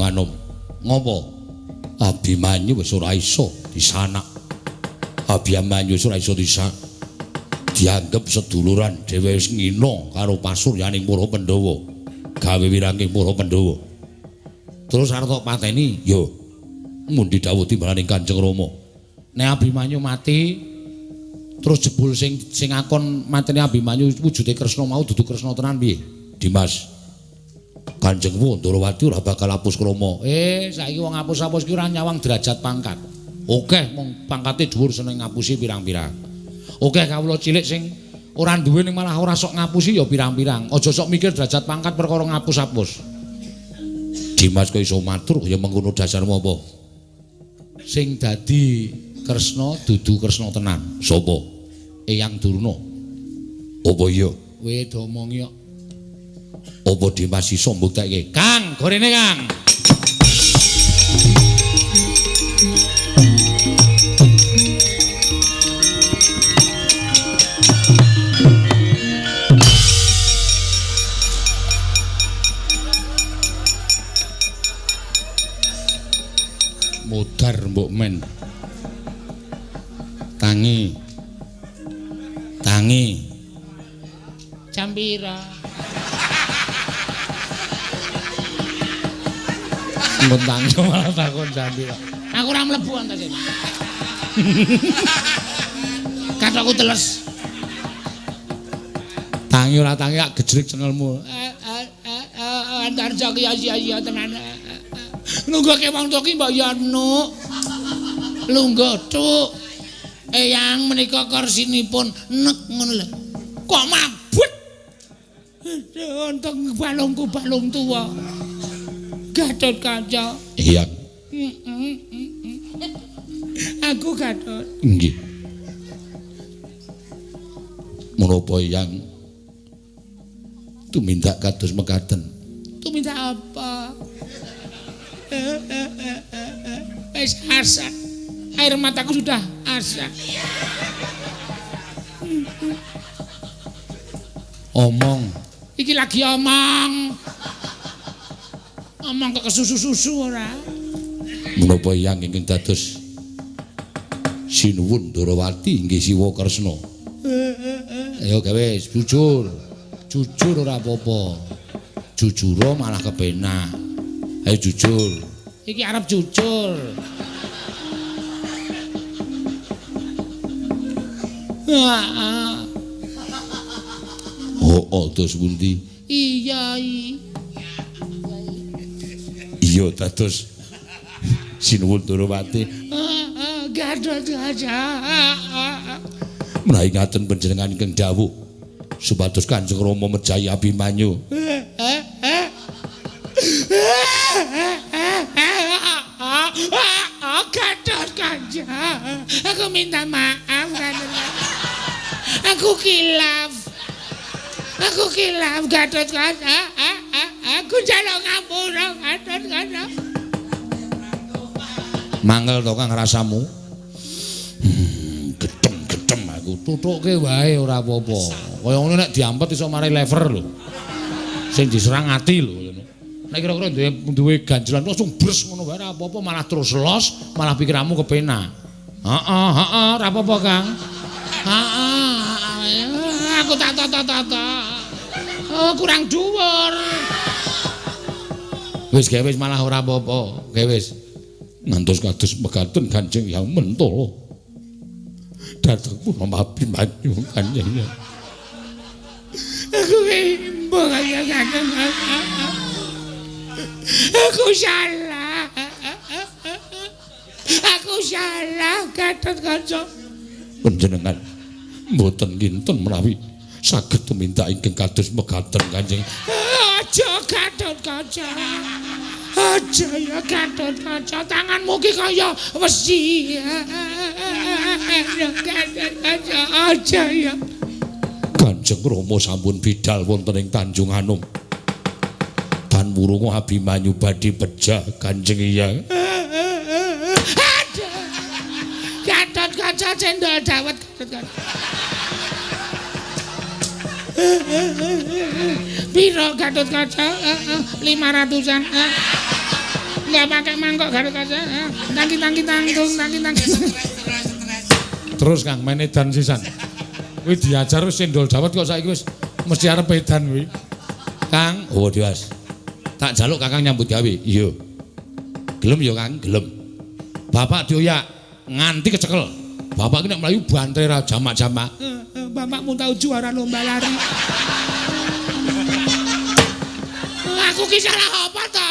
Anom. Ngopo? Abimanyu wis ora iso disanak. Abimanyu wis ora iso disak. Dianggep seduluran dhewe wis ngina karo pasuryaning para Pandhawa. Gawe wiranging para Pandhawa. Terus arep tok pateni? Ya. Mundi dawuh timbalaning Kanjeng Rama. Nek Abimanyu mati terus jebul sing akon matene Abimanyu wujude Kresna mau dudu Kresna tenan piye? Dimas. Kanjeng Ndrawati ora bakal apus krama. Saiki wong apus-apus ki ora nyawang derajat pangkat. Okeh mung pangkate dhuwur seneng ngapusi pirang-pirang. Okeh kawula cilik sing ora duwe ning malah ora sok ngapusi ya pirang-pirang. Aja sok mikir derajat pangkat perkara ngapus-apus. Dimas kok iso matur kaya mengkono dasarmu apa? Sing dadi Kresna dudu Kresna tenan. Sapa? Eyang Durna. Apa iya? Kowe domongi kok. Apa Dimas iso mbuktekke? Kang, gorene Kang. Modar mbok men. Tangi. Tangi. Jam pira? Mbok tangi malah takon jam pira. Aku ora mlebu antas. Kathokku teles. Tangi ora tangi ak gejlik cengelmu. Antarja ki ya tenan. Nungguke wong tuwa ki mbok ya nuk. Lungguh tuk. Eyang menika kursinipun nek ngono lho. Kok mabut. Untung balungku balung tuwa. Gatot Kaca. Iya. Aku Gatot. Nggih. Menapa yang tumindak kados mekaten? Tumindak apa? Wis asak. Air mataku sudah asak. Omong. Iki lagi omong. Omong kok kesusu-susu ora. Menapa yang ingkang dados Sinuwun Ndrawati inggih Siwa Kresna. Ayo gawe jujur. Jujur ora apa-apa. Jujur malah kepenak. Ayo jujur. Iki arep jujur. Oh, oh terus pundi? Iya. Iya dados Sinuwun Ndrawati. Gatot Kaca. Menawi ngaten panjenengan ingkang dawuh supados Kanjeng Rama mejahi Abimanyu. Gatot Kaca, aku minta maaf Gatot. Aku kilaf. Aku kilaf Gatot Kaca. Aku njaluk ngapura Gatot Kaca. Mangel to Kang rasamu? Gedem-gedem aku tutukke wae ora apa-apa. Kaya ngono nek diampet iso mari lever lho. Sing diserang ati lho ngono. Nek kira-kira duwe ganjelan langsung bres ngono wae ora apa-apa, malah terus los, malah pikiranmu kepenak. Heeh, heeh, ora apa-apa Kang. Heeh, aku tak tak. Oh, kurang dhuwur. Wis gawe wis malah ora apa-apa. Gawe wis. Ngantos kados mekaten Kanjeng Hyang Mentala. Dhateng punapa Abimanyu Kanjeng. Aku mbok kaya Kanjeng. Aku salah. Aku salah Gatot Kaca. Panjenengan mboten kinten menawi saged tumindak ingkang kados mekaten Kanjeng. Aja Gatot Kaca. Aja ya Gatot Kaca, tanganmu ki kaya wesi. Gatot Kaca, aja ya. Kanjeng Rama sampun bidal wonten ing Tanjung Anom. Tan wurunga Abimanyu badhe pejah Kanjeng Hyang. Aduh. Gatot Kaca cendol dawet Gatot Kaca. Piro Gatot Kaca? 500-an. Enggak pakai mangkok Gatot Kaca. Tangki-tangki tanggung, tangki-tangki. Terus Kang main edan sisan. Kuwi diajar wis cendol dawet kok saiki wis mesti arep edan kuwi. Kang, oh Dimas. Tak jaluk Kakang nyambut gawe. Iya. Gelem ya Kang, gelem. Bapak dioyak. nganti kecekel. Bapak iki nek mlayu bantere ra jamak-jamak. Bapakmu tau juara lomba lari. Aku ki salah apa ta?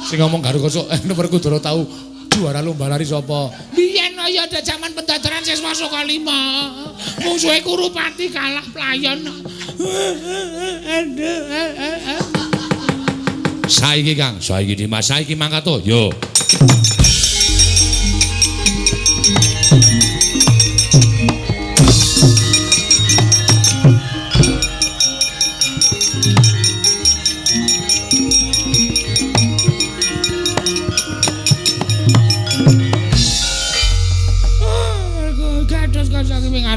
Sing ngomong Garut kosok Werkudara tau juara lomba lari sapa? Biyen ya ada jaman pendadaran siswa saka 5. Mungsuhe Kurupati kalah playon. Aduh. Saiki Kang, saiki Dimas, saiki mangkat to. Yo.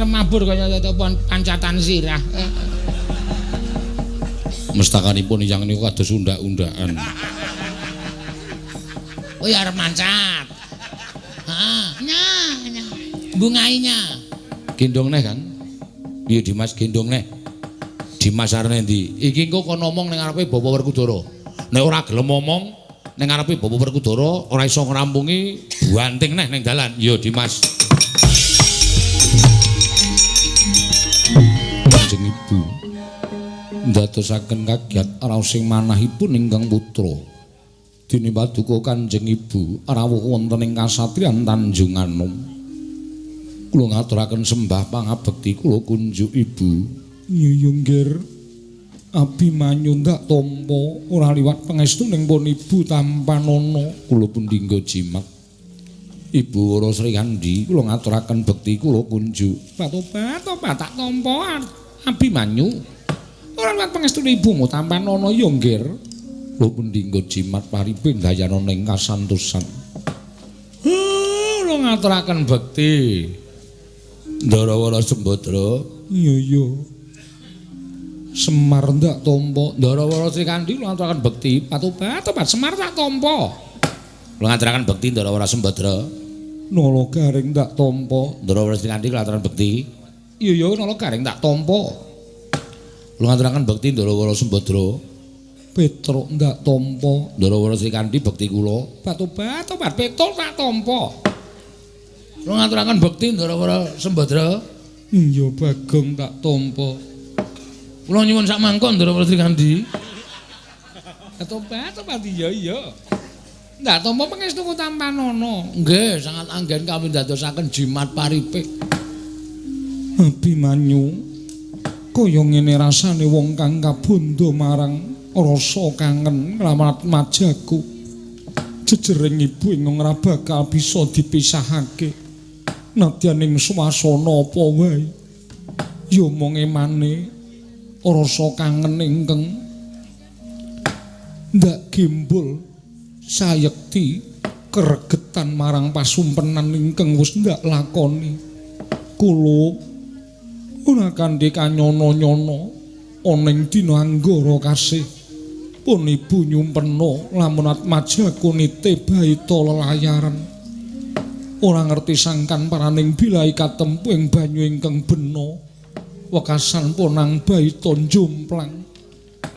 Mabur kaya pancatan sirah. Mestakanipun yang niku kados undak-undakan. Oh ya arep mancat. Heeh, nya nya. Bungainya. Gendong neh, Kang. Piye Dimas gendong neh? Dimas arep endi? Iki engko kon ngomong ning ngarepe Bapak Werkudara. Nek ora gelem ngomong ning ngarepe Bapak Werkudara ora iso ngrampungi banting neh ning dalan. Yo Dimas. Kanjeng Ibu ndadosaken kagiat raosing manahipun ingkang putra. Dene paduka Kanjeng Ibu rawuh wonten ing kasatriyan Tanjunganom. Kula ngaturaken sembah pangabekti kula kunjuk Ibu. Iya nggih. Abimanyu ndak tampa ora liwat pangestuning pun Ibu tampanana. Kula pun dinggo jimat. Ibu Wara Srikandhi kula ngaturaken bekti kula kunjuk. Patobat tak tampa Abimanyu. Ora liwat pangestune ibumu tampanana ya nggih. Kula pun dinggo jimat paripe ndayana ning kasantosan. Kula ngaturaken bekti. Ndara Wara Sembadra. Iya iya. Semar ndak tampa. Ndara Wara Srikandhi kula ngaturaken bekti. Patobat Semar tak tampa. Kula ngaturaken bekti Ndara Wara Sembadra. Nala Garing tak tampa. Ndara Wara Srikandhi kula ngaturaken bekti. Iya iya Nala Garing tak tampa. Kula ngaturaken bekti Ndara Wara Sembadra. Petruk ndak tampa. Ndara Wara Srikandhi bekti kula. Patobat Petruk tak tampa. Kula ngaturaken bekti Ndara Wara Sembadra. Iya Bagong tak tampa. Kula nyuwun sak mangkok Ndara Wara Srikandhi. Patobat iya iya. Ndak tampa pangestuku tampanana. Nggih, sangat anggen kami ndadosaken jimat paripe. Abimanyu, kaya ngene rasane wong kang kabondo marang rasa kangen nglamat majaku. Jejering ibu ing ora bakal bisa dipisahake. Nadyan ing swasana apa wae. Ya mung emane rasa kangen ingkang ndak gembul sayekti keregetan marang pasumpenan ingkang wis ndak lakoni. Kula ora kanthi kanyono-nyono ana ing dina anggara kasih. Pun ibu nyumpena lamun atmajaku nite baita lelayaran. Ora ngerti sangkan paraning bilai katempu ing banyu ingkang bena. Wekasan ponang baita njomplang.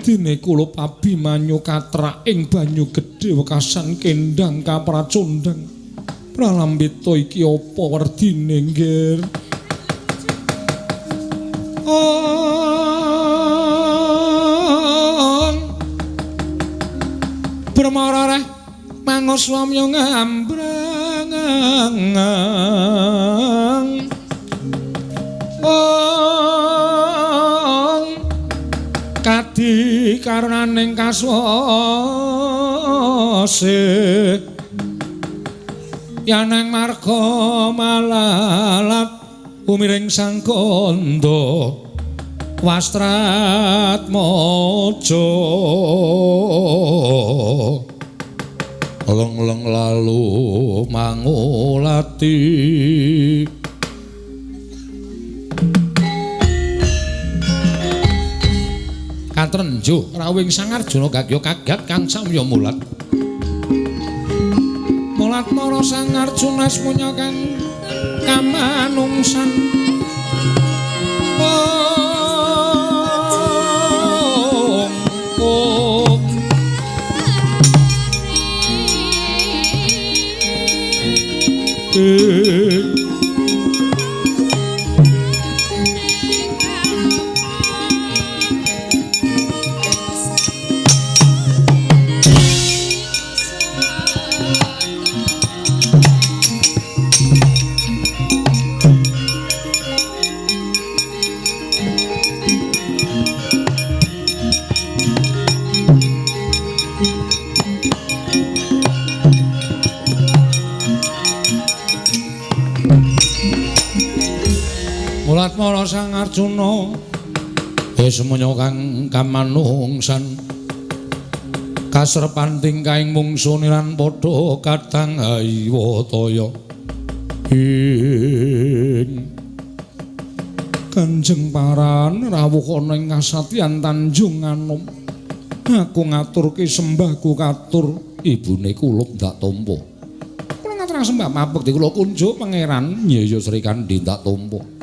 Dene kula Abimanyu katrak ing banyu gedhe wekasan kendang kapracondang. Pralambita iki apa werdine nggih? Brahmara reh mangoswamya ngambrang. Kadi karunaning kaswase yaneng marga malalat umiring sang kandha Wastratmaja. Leng-leng lalu mangulati. Katrenjuh rawuhing Sang Arjuna gagya kagat kang samya mulat. Mulat mara Sang Arjuna asmunya kang kamanungsan. Om. Mulatmara Sang Arjuna wis menya kang kamanungsan kasrepan tingkahing mungsu niran padha kadang haywataya. Ing Kanjeng Paran rawuh ana ing kasatyan Tanjung Anom, aku ngaturke sembahku katur ibune kulup ndak tampa. Kula ngaturake sembah mabekti kula kunjuk pangeran. Ya Sri Kandi ndak tampa.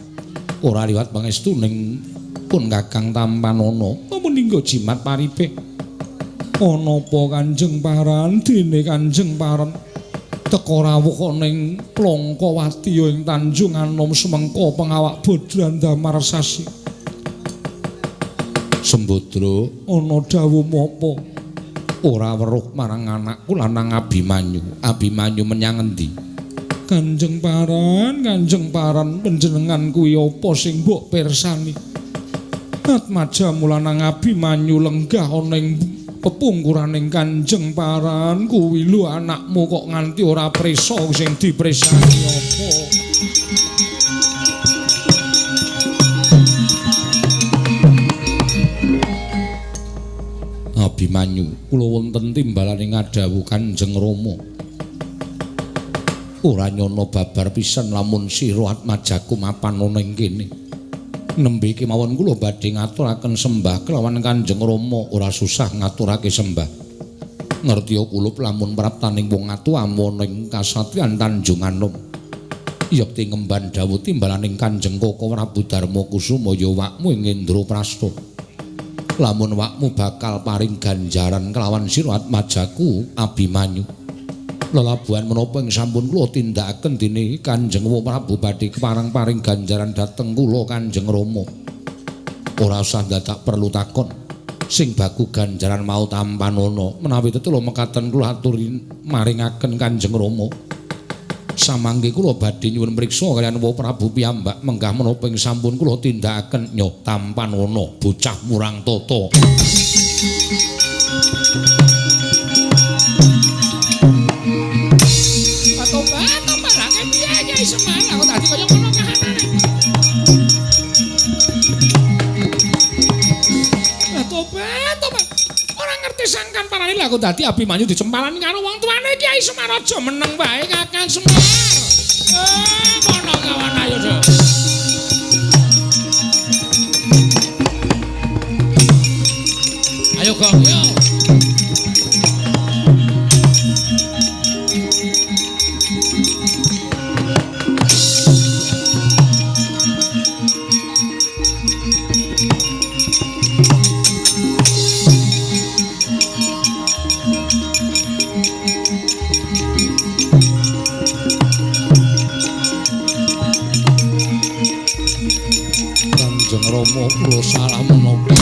Ora liwat pangestu ning pun Kakang tampanana meninggo jimat paripe. Ana apa Kanjeng Paran? Dene Kanjeng Paran teka rawuh ana ing Plangkawati ing Tanjung Anom semengka pengawak bodran damar sasi. Sembadra, ana dawuh apa? Ora weruh marang anakku lanang Abimanyu. Abimanyu menyang endi? Kanjeng Paran, Kanjeng Paran, panjenengan kuwi apa sing mbok pirsani? Atmaja lanang Abimanyu lenggah ana ing pepungkuraning Kanjeng Paran, kuwi lho anakmu kok nganti ora prisa sing dipresani apa? Abimanyu, kula wonten timbalane ngadhawuh Kanjeng Rama. Ora nyana babar pisan lamun sira atmajaku mapan ana ing kene. Nembe kemawon kula badhe ngaturaken sembah kelawan Kanjeng Rama, ora susah ngaturake sembah. Ngertiya kulup lamun praptaning wong atuamu ana ing kasatriyan Tanjung Anom. Yekti ngemban dawuh timbalaning Kanjeng Koko Prabu Darma Kusuma ya wakmu ing Indraprasta. Lamun wakmu bakal paring ganjaran kelawan sira atmajaku Abimanyu. Lelabuhan menapa ing sampun kula tindakaken dene Kanjeng Prabu badhe kepareng-paring ganjaran dhateng kula Kanjeng Rama. Ora usah dadak perlu takon. Sing baku ganjaran mau tampanana. Menawi tetula mekaten kula aturi maringaken Kanjeng Rama. Samangke kula badhe nyuwun mriksa kaliyan Prabu piyambak menggah menapa ing sampun kula tindakaken nyo tampanana bocah murang tata. Semar aku tadi kaya ngono kahanane. Lah tobat, tobat. Ora ngerti sangkan parane lha aku dadi Abimanyu dicempalan karo wong tuane Kyai Semar aja meneng wae Kakang Semar. Mono kawan ayo do. Ayo gong yo. Rama kula salah menapa?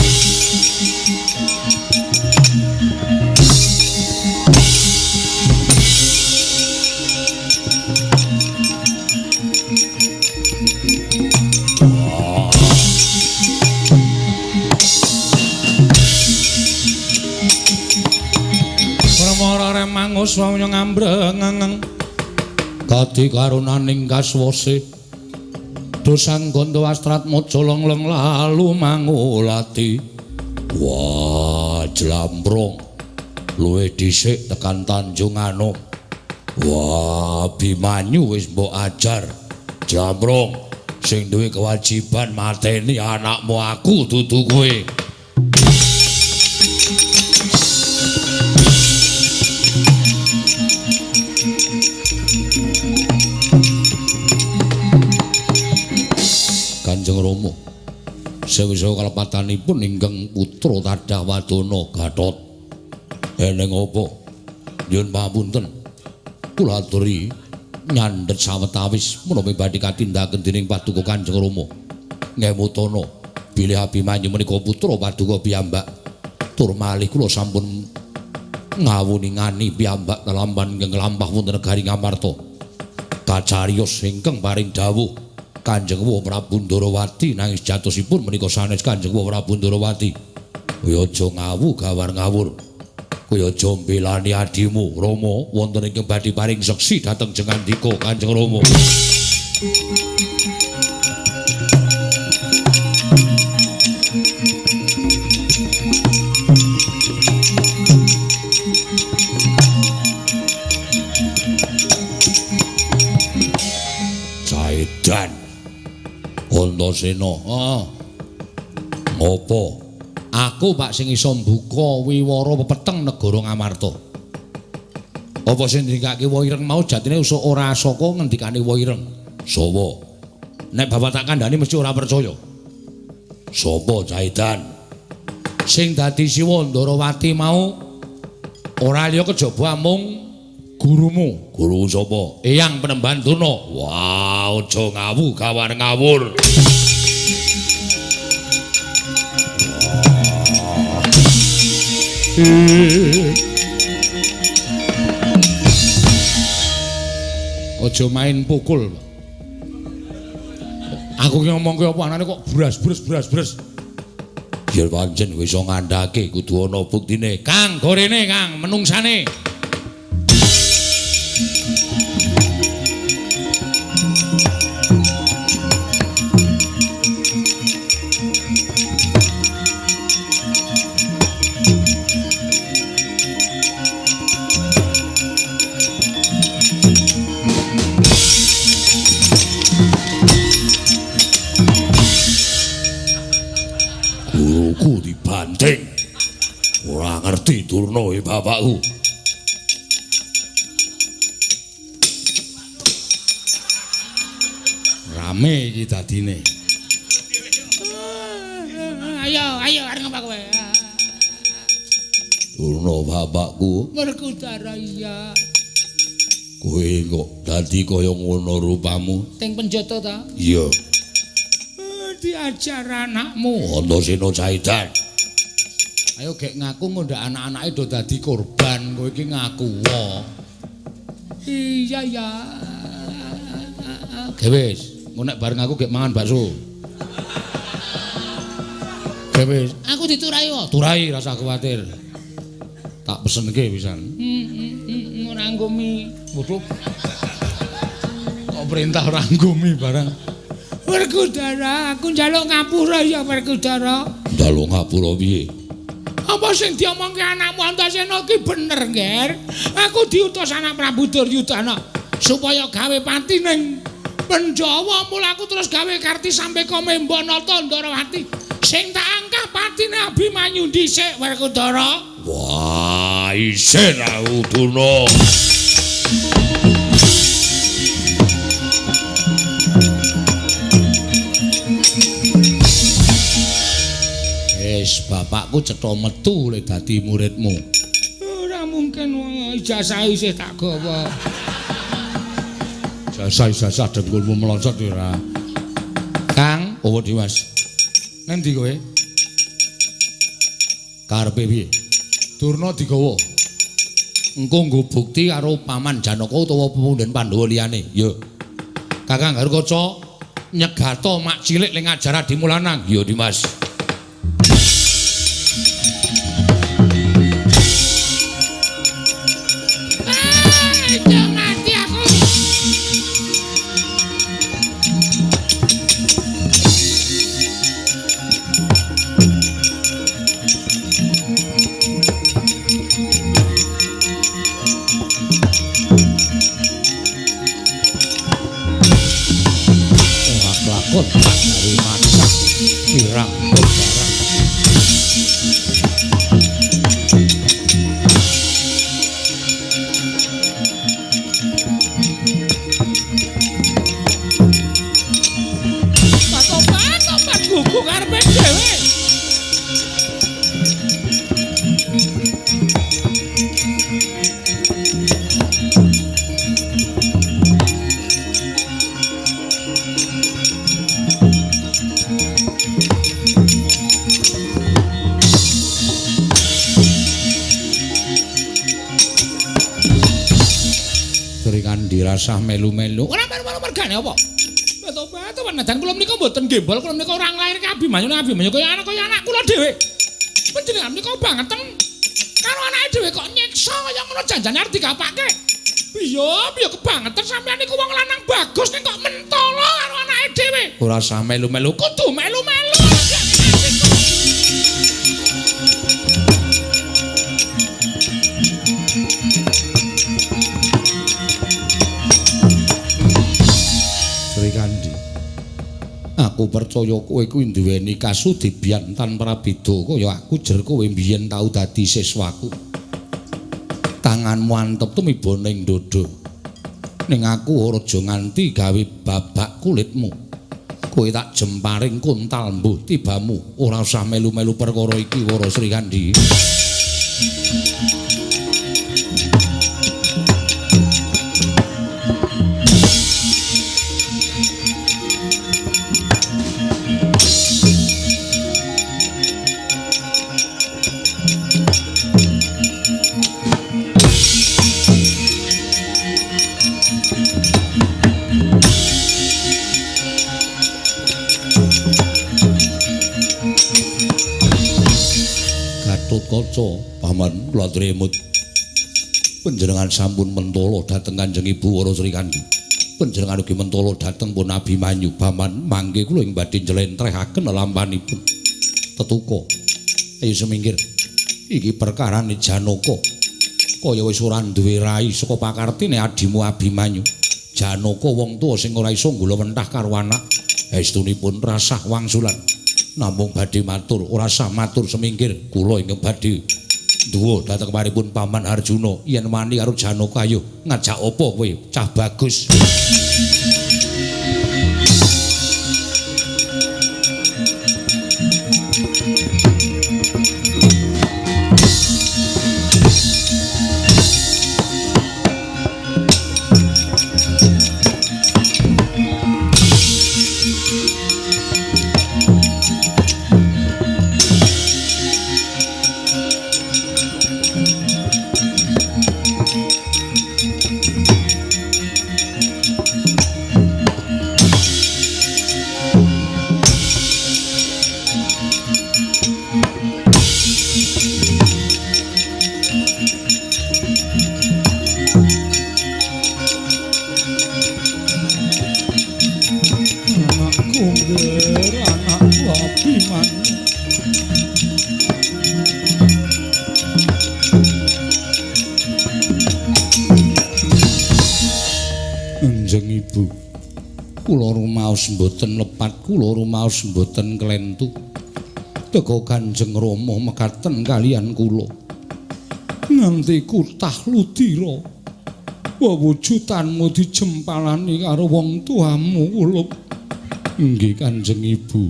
Permara remangus wong ngambreng kadi karunaning kaswase. Dosang gondo astratmojo lengleng lalu mangulati. Wah, jlambrong luwih dhisik tekan Tanjung Anom. Wah, Abimanyu wis mbok ajar. Jlambrong sing duwe kewajiban mateni anakmu aku dudu kowe. Kanjeng Rama, sewisa kalepatanipun ingkang putra tadah wadana Gatot. Eneng apa? Nyuwun pamunten. Kula aturi nyandhet sawetawis menawi badhe katindakaken dening Paduka Kanjeng Rama. Ngemutana bilih Abimanyu menika putra Paduka piyambak. Tur malih kula sampun ngawuningani piyambak lelampan ingkang lampah wonten negari Ngamarta. Kacariyos ingkang paring dawuh Kanjeng Wa Prabu Ndarawati nanging sejatosipun menika sanes Kanjeng Wa Prabu Ndarawati. Kowe aja ngawu gawar ngawur. Kowe aja mbelani adimu Rama wonten ingkang badhe paring seksi dhateng Jengandika Kanjeng Rama. Caedan Antasena, heeh. Ngopo? Aku Pak sing iso mbuka wiwara pepeteng negara Ngamarta. Apa sing ndikake Wa Ireng mau jatine usuk ora saka ngendikane Wa Ireng. Sapa? Nek bapak tak kandhani mesti ora percaya. Sapa Caedan? Sing dadi Siwa Ndarawati mau ora liya kejaba amung gurumu. Guru sapa? Eyang Penemban Durna. Wah, aja ngawu gawar ngawur. Aja main pukul. Aku ki ngomongke apa anane kok bras-bres bras-bres. Ya pancen kowe iso ngandhake kudu ana buktine. Kang, gorene Kang, menungsane. Guruku dibanting. Ora ngerti Durna e bapakku. Rame iki dadine. Ayo, ayo arep ngapa kowe? Durna bapakku. Werkudara iya. Kowe kok dadi kaya ngono rupamu? Teng penjata ta? Iya. Diajar anakmu. Antasena Caedan. Ayo gek ngaku ngondak anak-anake do dadi korban, kowe iki ngaku wae. Iya ya. Ge wis, engko nek bareng aku gek mangan bakso. Ge wis, aku diturai wae. Turai rasa kuwatir. Tak pesenke pisan. Ora nggo mi. Waduh. Kok perintah ora nggo mi barang. Werkudara, aku njaluk ngapura ya Werkudara. Njaluk ngapura piye? Apa sing diomongke anakmu Antasena iki bener, Nger? Aku diutus anak Prabu Duryudana supaya gawe pati ning Pandhawa, mula aku terus gawe karti sampe ka Membanata Ndarawati. Sing tak angkah patine Abimanyu dhisik, Werkudara. Wah, isin aku Durna. Wis bapakku cetha metu le dadi muridmu. Ora mungkin wong ijazah isih tak gawa. Ijazah-ijazah dengkulmu meloncat ora. Kang, opo Dimas? Nang ndi kowe? Karepe piye? Durna digawa. Engko nggo bukti karo Paman Janaka utawa pepunden Pandhawa liyane. Ya. Kakang Garukaca nyegato mak cilik ling ngajar adimu lanang. Ya Dimas. Ora usah melu-melu. Ora melu-melu mergane apa? Beto-beto wanadan kula menika mboten gembol, kula menika ora nglairke Abimanyu, Abimanyu kaya anak kaya anak kula dhewe. Panjenengan menika bangeten karo anake dhewe kok nyiksa kaya ngono janjane arep dikapake. Piye piye kebangetan sampeyan niku wong lanang bagus ning kok mentolo karo anake dhewe. Ora usah melu-melu, kudu melu-melu. Srikandhi, aku percaya kowe kuwi duweni kasudibyan tan prabeda kaya aku jer kowe mbiyen tau dadi siswaku. Tanganmu antep tumiba ning dada. Ning aku ora aja nganti gawe babak kulitmu. Kowe tak jemparing kuntal mbuh tibamu. Ora usah melu-melu perkara iki Wara Srikandhi. Gatotkaca, paman kula tremut. Panjenengan sampun mentolo dhateng Kanjeng Ibu Wara Srikandhi. Panjenengan ugi mentolo dhateng pun Abimanyu. Paman mangke kula ing badhe njlentrehaken lampanipun. Tetuka. Ayo semingkir. Iki perkarane Janaka. Kaya wis ora duwe rai saka pakartine adimu Abimanyu. Janaka wong tuwa sing ora iso nggulawentah karo anak. Estunipun rasah wangsulan. Namung badhe matur, ora sah matur semingkir. Kula ingkang badhe duwa dhateng paripun Paman Arjuna. Yen wani karo Janaka ayo ngajak apa kowe cah bagus. Kula rumaos mboten lepat, kula rumaos mboten klentu. Teka Kanjeng Rama mekaten kalian kula. Nganti kutah ludira. Wewujudanmu dijempalani karo wong tuamu kula. Nggih Kanjeng Ibu.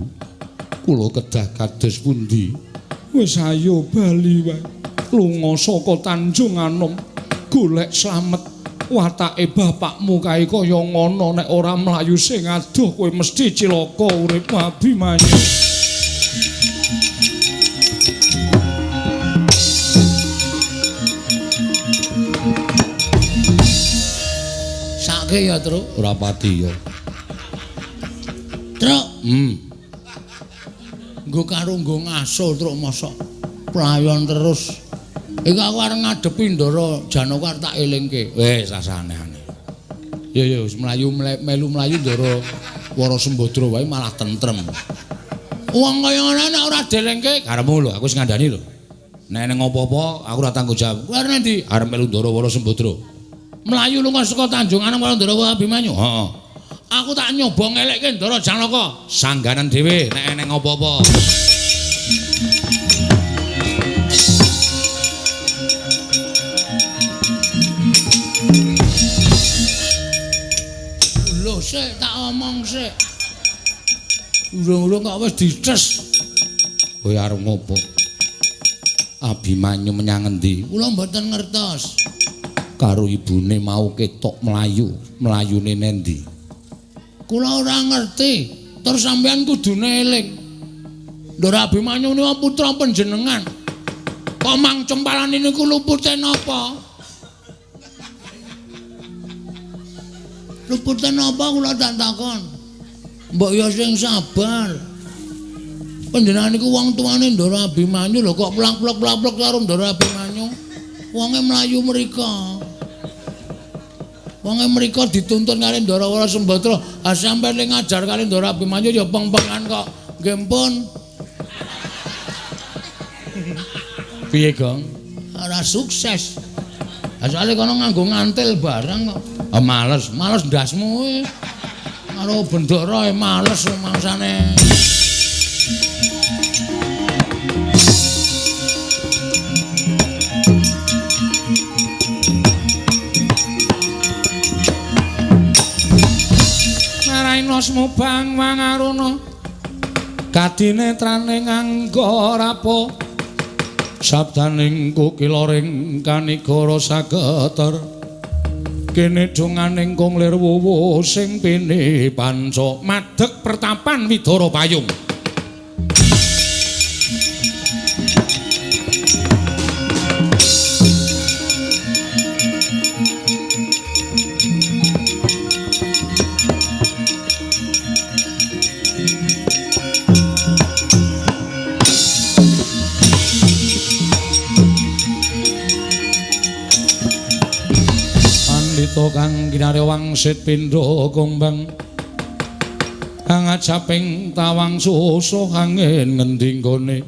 Kula kedah kados pundi? Wis ayo bali wae. Lunga saka Tanjung Anom, golek slamet. Watake bapakmu kae kaya ngono, nek ora mlayu sing adoh kowe mesti cilaka uripmu Abimanyu. Sake ya, Truk? Ora pati ya. Truk. Nggo karo nggo ngaso, Truk, mosok playon terus. Iku aku arep ngadepi Ndara Janaka arep tak elingke. Wis rasah aneh-aneh. Ya ya wis mlayu melu mlayu Ndara Wara Sembadra wae malah tentrem. Wong kaya ngono nek ora dielingke karepmu lho, aku wis ngandani lho. Nek nang apa-apa aku ora tanggung jawab. Kowe arep ngendi? Arep melu Ndara Wara Sembadra. Mlayu lunga saka Tanjung Anom karo Ndara Abimanyu. Heeh. Aku tak nyoba ngelekke Ndara Janaka. Sangganan dhewe nek eneng apa-apa. Lho sik tak omong sik. Urung-urung kok wis dices. Kowe arep ngopo? Abimanyu menyang endi? Kula mboten ngertos. Karo ibune mau ketok mlayu, mlayune nendi? Kula ora ngerti. Terus sampean kudune eling. Ndara Abimanyu niku putra panjenengan. Kok mang cempalane niku lupute napa? Lupute napa kula tak takon? Mbok ya sing sabar. Panjenengan niku wong tuane Ndara Abimanyu lho kok plak-plak-plak karo Ndara Abimanyu. Wonge mlayu mriko. Wonge mriko dituntun kali Ndara Wara Sembadra. Ha sampeyan ning ngajar kali Ndara Abimanyu ya peng-pengan kok. Nggih pun. Piye, Gong? Ora sukses. Asale kono nganggo ngantil barang kok. Ah males, males ndasmu kuwi. Karo bendara males mangsane. Naraina smubang wangaruna kadinetrane nganggo rapa sabdaning kukilaring kanigara sageter kene donganing kung lir wuwu sing pini panca madeg pertapan Widara Payung. Kang kinarya wangsit pindha kumbang kang ajaping tawang susuh angin ngendi nggone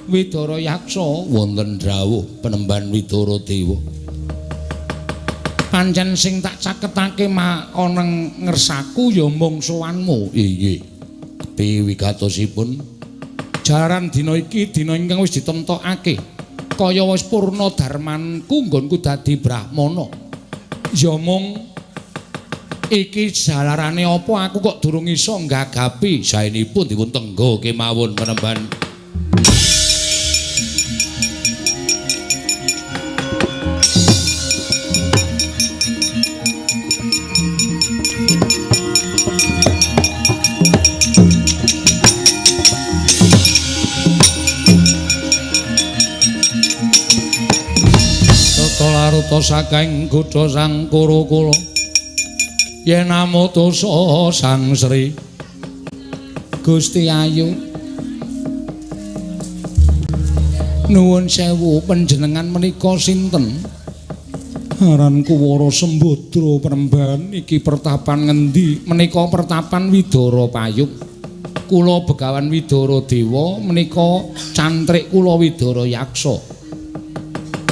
Widara Yaksa wonten dawuh penemban Widara Dewa. Pancen sing tak caketake ana ngersaku ya mung sowanmu. Inggih. Piye wigatosipun? Jaran dina iki dina ingkang wis ditemtokake kaya wis purna darmanku nggonku dadi brahmana. Ya mung iki jalarane apa aku kok durung iso nggagapi. Saenipun dipun tenggo kemawon penemban. Laruta saking kutha Sang Kurukula yen amutusa Sang Sri Gusti Ayu nuwun sewu panjenengan menika sinten? Aranku Wara Sembadra Penemban. Iki pertapan ngendi? Menika pertapan Widara Payung. Kula Begawan Widara Dewa menika cantrik kula Widara Yaksa.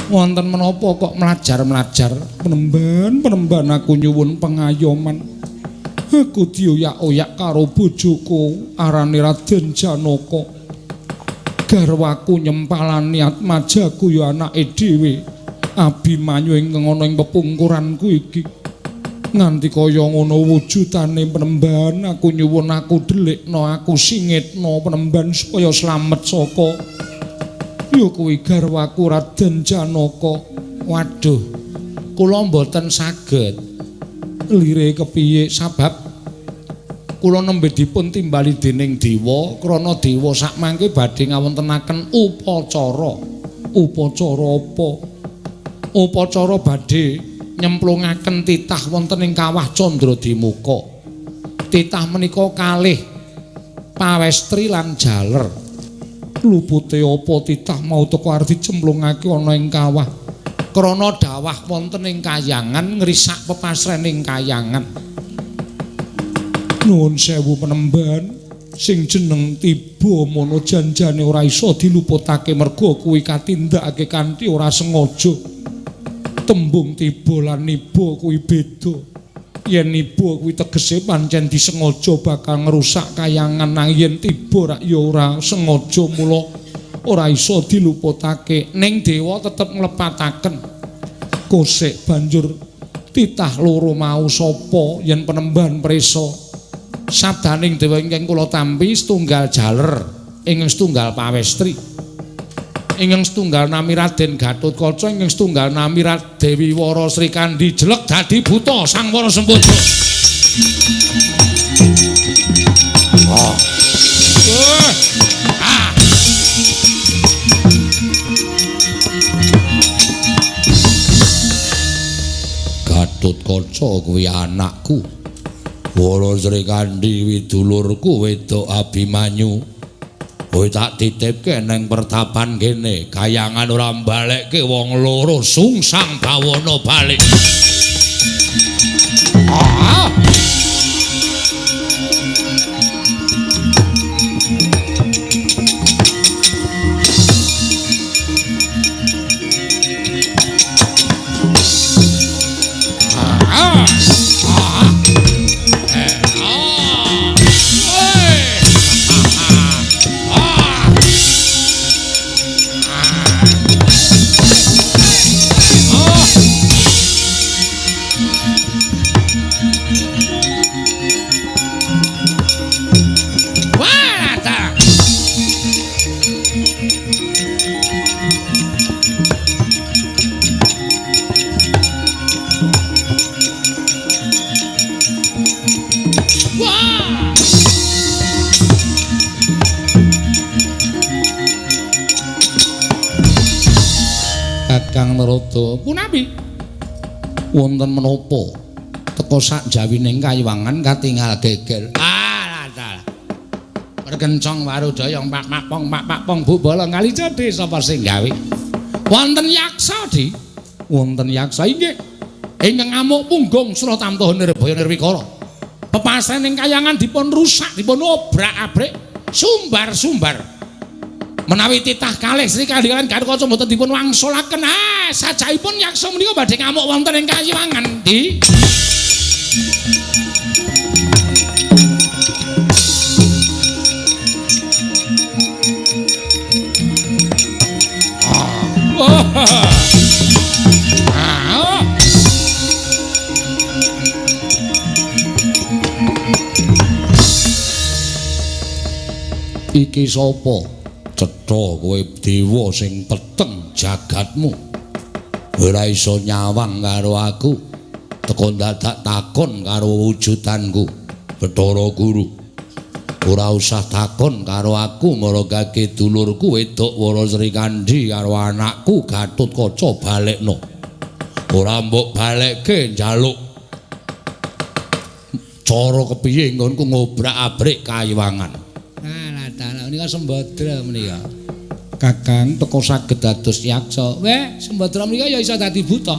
Wonten menapa kok mlajar-mlajar? Penemban, penemban aku nyuwun pengayoman. Aku dioyak-oyak karo bojoku arane Raden Janaka. Garwaku nyempalani atmajaku ya anake dhewe. Abimanyu ingkang ana ing pepungkuranku iki. Nganti kaya ngono wujudane penemban, aku nyuwun aku delikno, aku singitno penemban supaya slamet saka ya kuwi garwaku Raden Janaka. Waduh, kula mboten saged. Lire kepiye? Sabab kula nembe dipun timbali dening dewa krana dewa sakmangke badhe ngawontenaken upacara. Upacara apa? Upacara badhe nyemplungaken titah wonten ing kawah Candradimuka. Titah menika kalih pawestri lan jaler. Lupute apa titah mau teko arep dicemplungake ana ing kawah? Krana dawah wonten ing kayangan ngrisak pepasrening kayangan. Nuwun sewu penemban, sing jeneng tiba mono janjane ora iso diluputake merga kuwi katindakake kanthi ora sengaja. Tembung tiba lan niba kuwi beda. Yen niba kuwi tegese pancen disengaja bakal ngrusak kayangan, nang yen tiba rak ya ora sengaja mula ora iso diluputake. Ning dewa tetep nglepataken. Kosek banjur titah loro mau sapa yen penemban prisa. Sabdaning dewa ingkang kula tampi setunggal jaler ingkang setunggal pawestri, ingkang setunggal nami Raden Gatotkaca, ingkang setunggal nami Dewi Wara Srikandhi. Jelek dadi buta Sang Wara Sembadra. Oh. Ah. Gatotkaca Gatotkaca kuwi anakku. Wara Srikandhi widulurku wedok Abimanyu. Kowe tak titipke nang pertapan kene, kayangan ora mbalekke wong loro sungsang bawana balik. Ah! Kakang Narada, punapi wonten menapa teka sak jawining kayiwangan katingal geger. Ah, dalah. Perkencong warudaya pak pak pong pak pak pong bu bolong kali jodhe sapa sing gawe? Wonten yaksa, Di. Wonten yaksa inggih. Ingkang ngamuk punggung Sratamta Nirbaya Nirwikara. Pepasen ing kayangan dipun rusak, dipun obrak-abrik, sumbar-sumbar. Menawi titah kalih Sri Kandi lan Gatotkaca mboten dipun wangsulaken. Ah, sajaipun yaksa menika badhe ngamuk wonten ing kayiwangan, Di. Iki sapa? Cetha kowe dewa sing peteng jagatmu. Ora iso nyawang karo aku. Teka dadak takon karo wujudanku, Bathara Guru. Ora usah takon karo aku, maragake dulurku wedok Wara Srikandhi karo anakku Gatotkaca balekno. Ora mbok balekke njaluk cara kepiye nggonku ngobrak-abrik kayiwangan. Alah, menika Sembadra menika. Kakang teka saged dados yaksa. Weh, Sembadra menika ya iso dadi buta.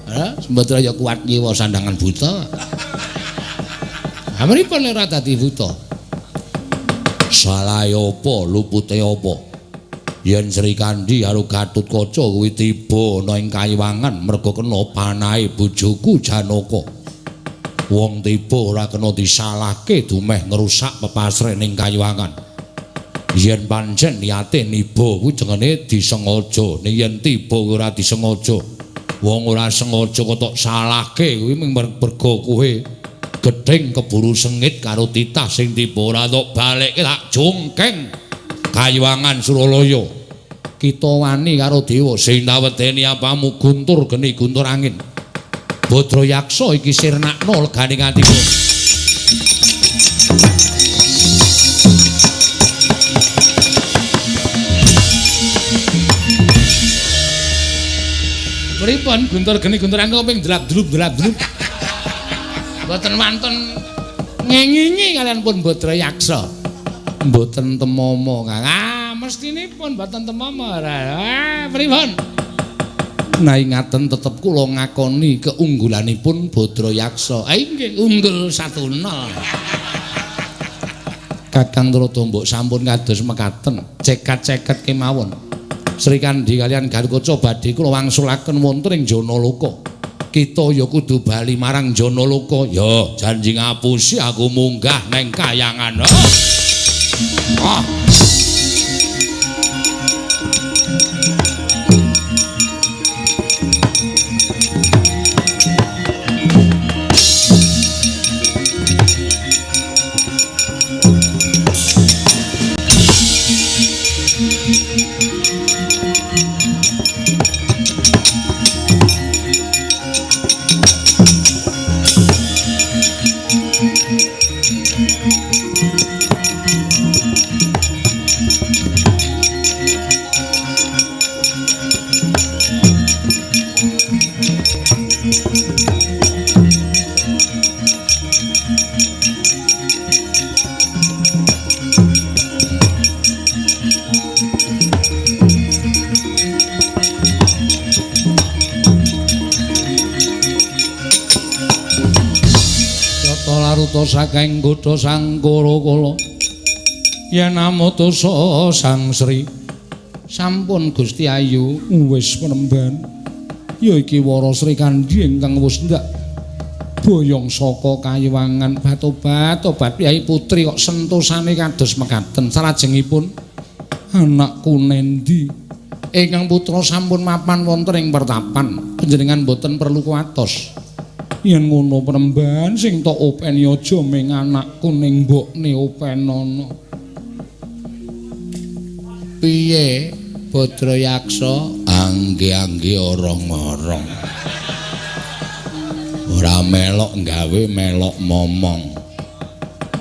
Ha, Sembadra ya kuat nyiwa sandangan buta. Ha mripun ora dadi buta? Salahe apa, lupute apa? Yen Srikandhi karo Gatotkaca kuwi tiba ana ing kayiwangan merga kena panahe bojoku Janaka. Wong tiba ora kena disalahke dumeh ngrusak pepasrening kayiwangan. Yen pancen niate niba kuwi jengene disengaja, yen tiba ora disengaja. Wong ora sengaja kok tok salahke kuwi mung merga kowe gedheng keburu sengit karo titah sing tiba ora tok balekke tak jungkeng kayiwangan Suralaya. Kita wani karo dewa sing tawedeni apamu guntur geni guntur angin. Badra Yaksa iki sirnakno legane atiku. Pripun guntur geni guntur angin ping delap-delup delap-delup. Mboten wonten ngengingi kalian pun Badra Yaksa. Mboten temomo, Kang. Ah, mestinipun mboten temomo. Ah, pripun? Nah ingaten tetep kula ngakoni keunggulanipun Badra Yaksa. Ah inggih, unggul 1-0. Kakang Narada mbok sampun kados mekaten, cekat-ceket kemawon. Srikandhi kalian Gatotkaca badhe kula wangsulaken wonten ing Janaloka. Kita ya kudu bali marang Janaloka. Ya, janji ngapusi aku munggah neng kayangan. Ah. Laruta laruta saking godha sangkara kala. Yen amutusa Sang Sri. Sampun Gusti Ayu wis penemban. Ya iki Wara Sri Kandi ingkang wis ndak boyong saka kayiwangan batobat obat Kyai Putri kok sentosane kados mekaten. Salajengipun anakku nendi ingkang putra sampun mapan wonten ing pertapan, panjenengan boten perlu kuwatos. Yen ngono penemban sing tok openi aja ming anakku ning mbokne openono. Piye Badrayaksa? Angge-angge orong-orong. Ora melok gawe melok momong.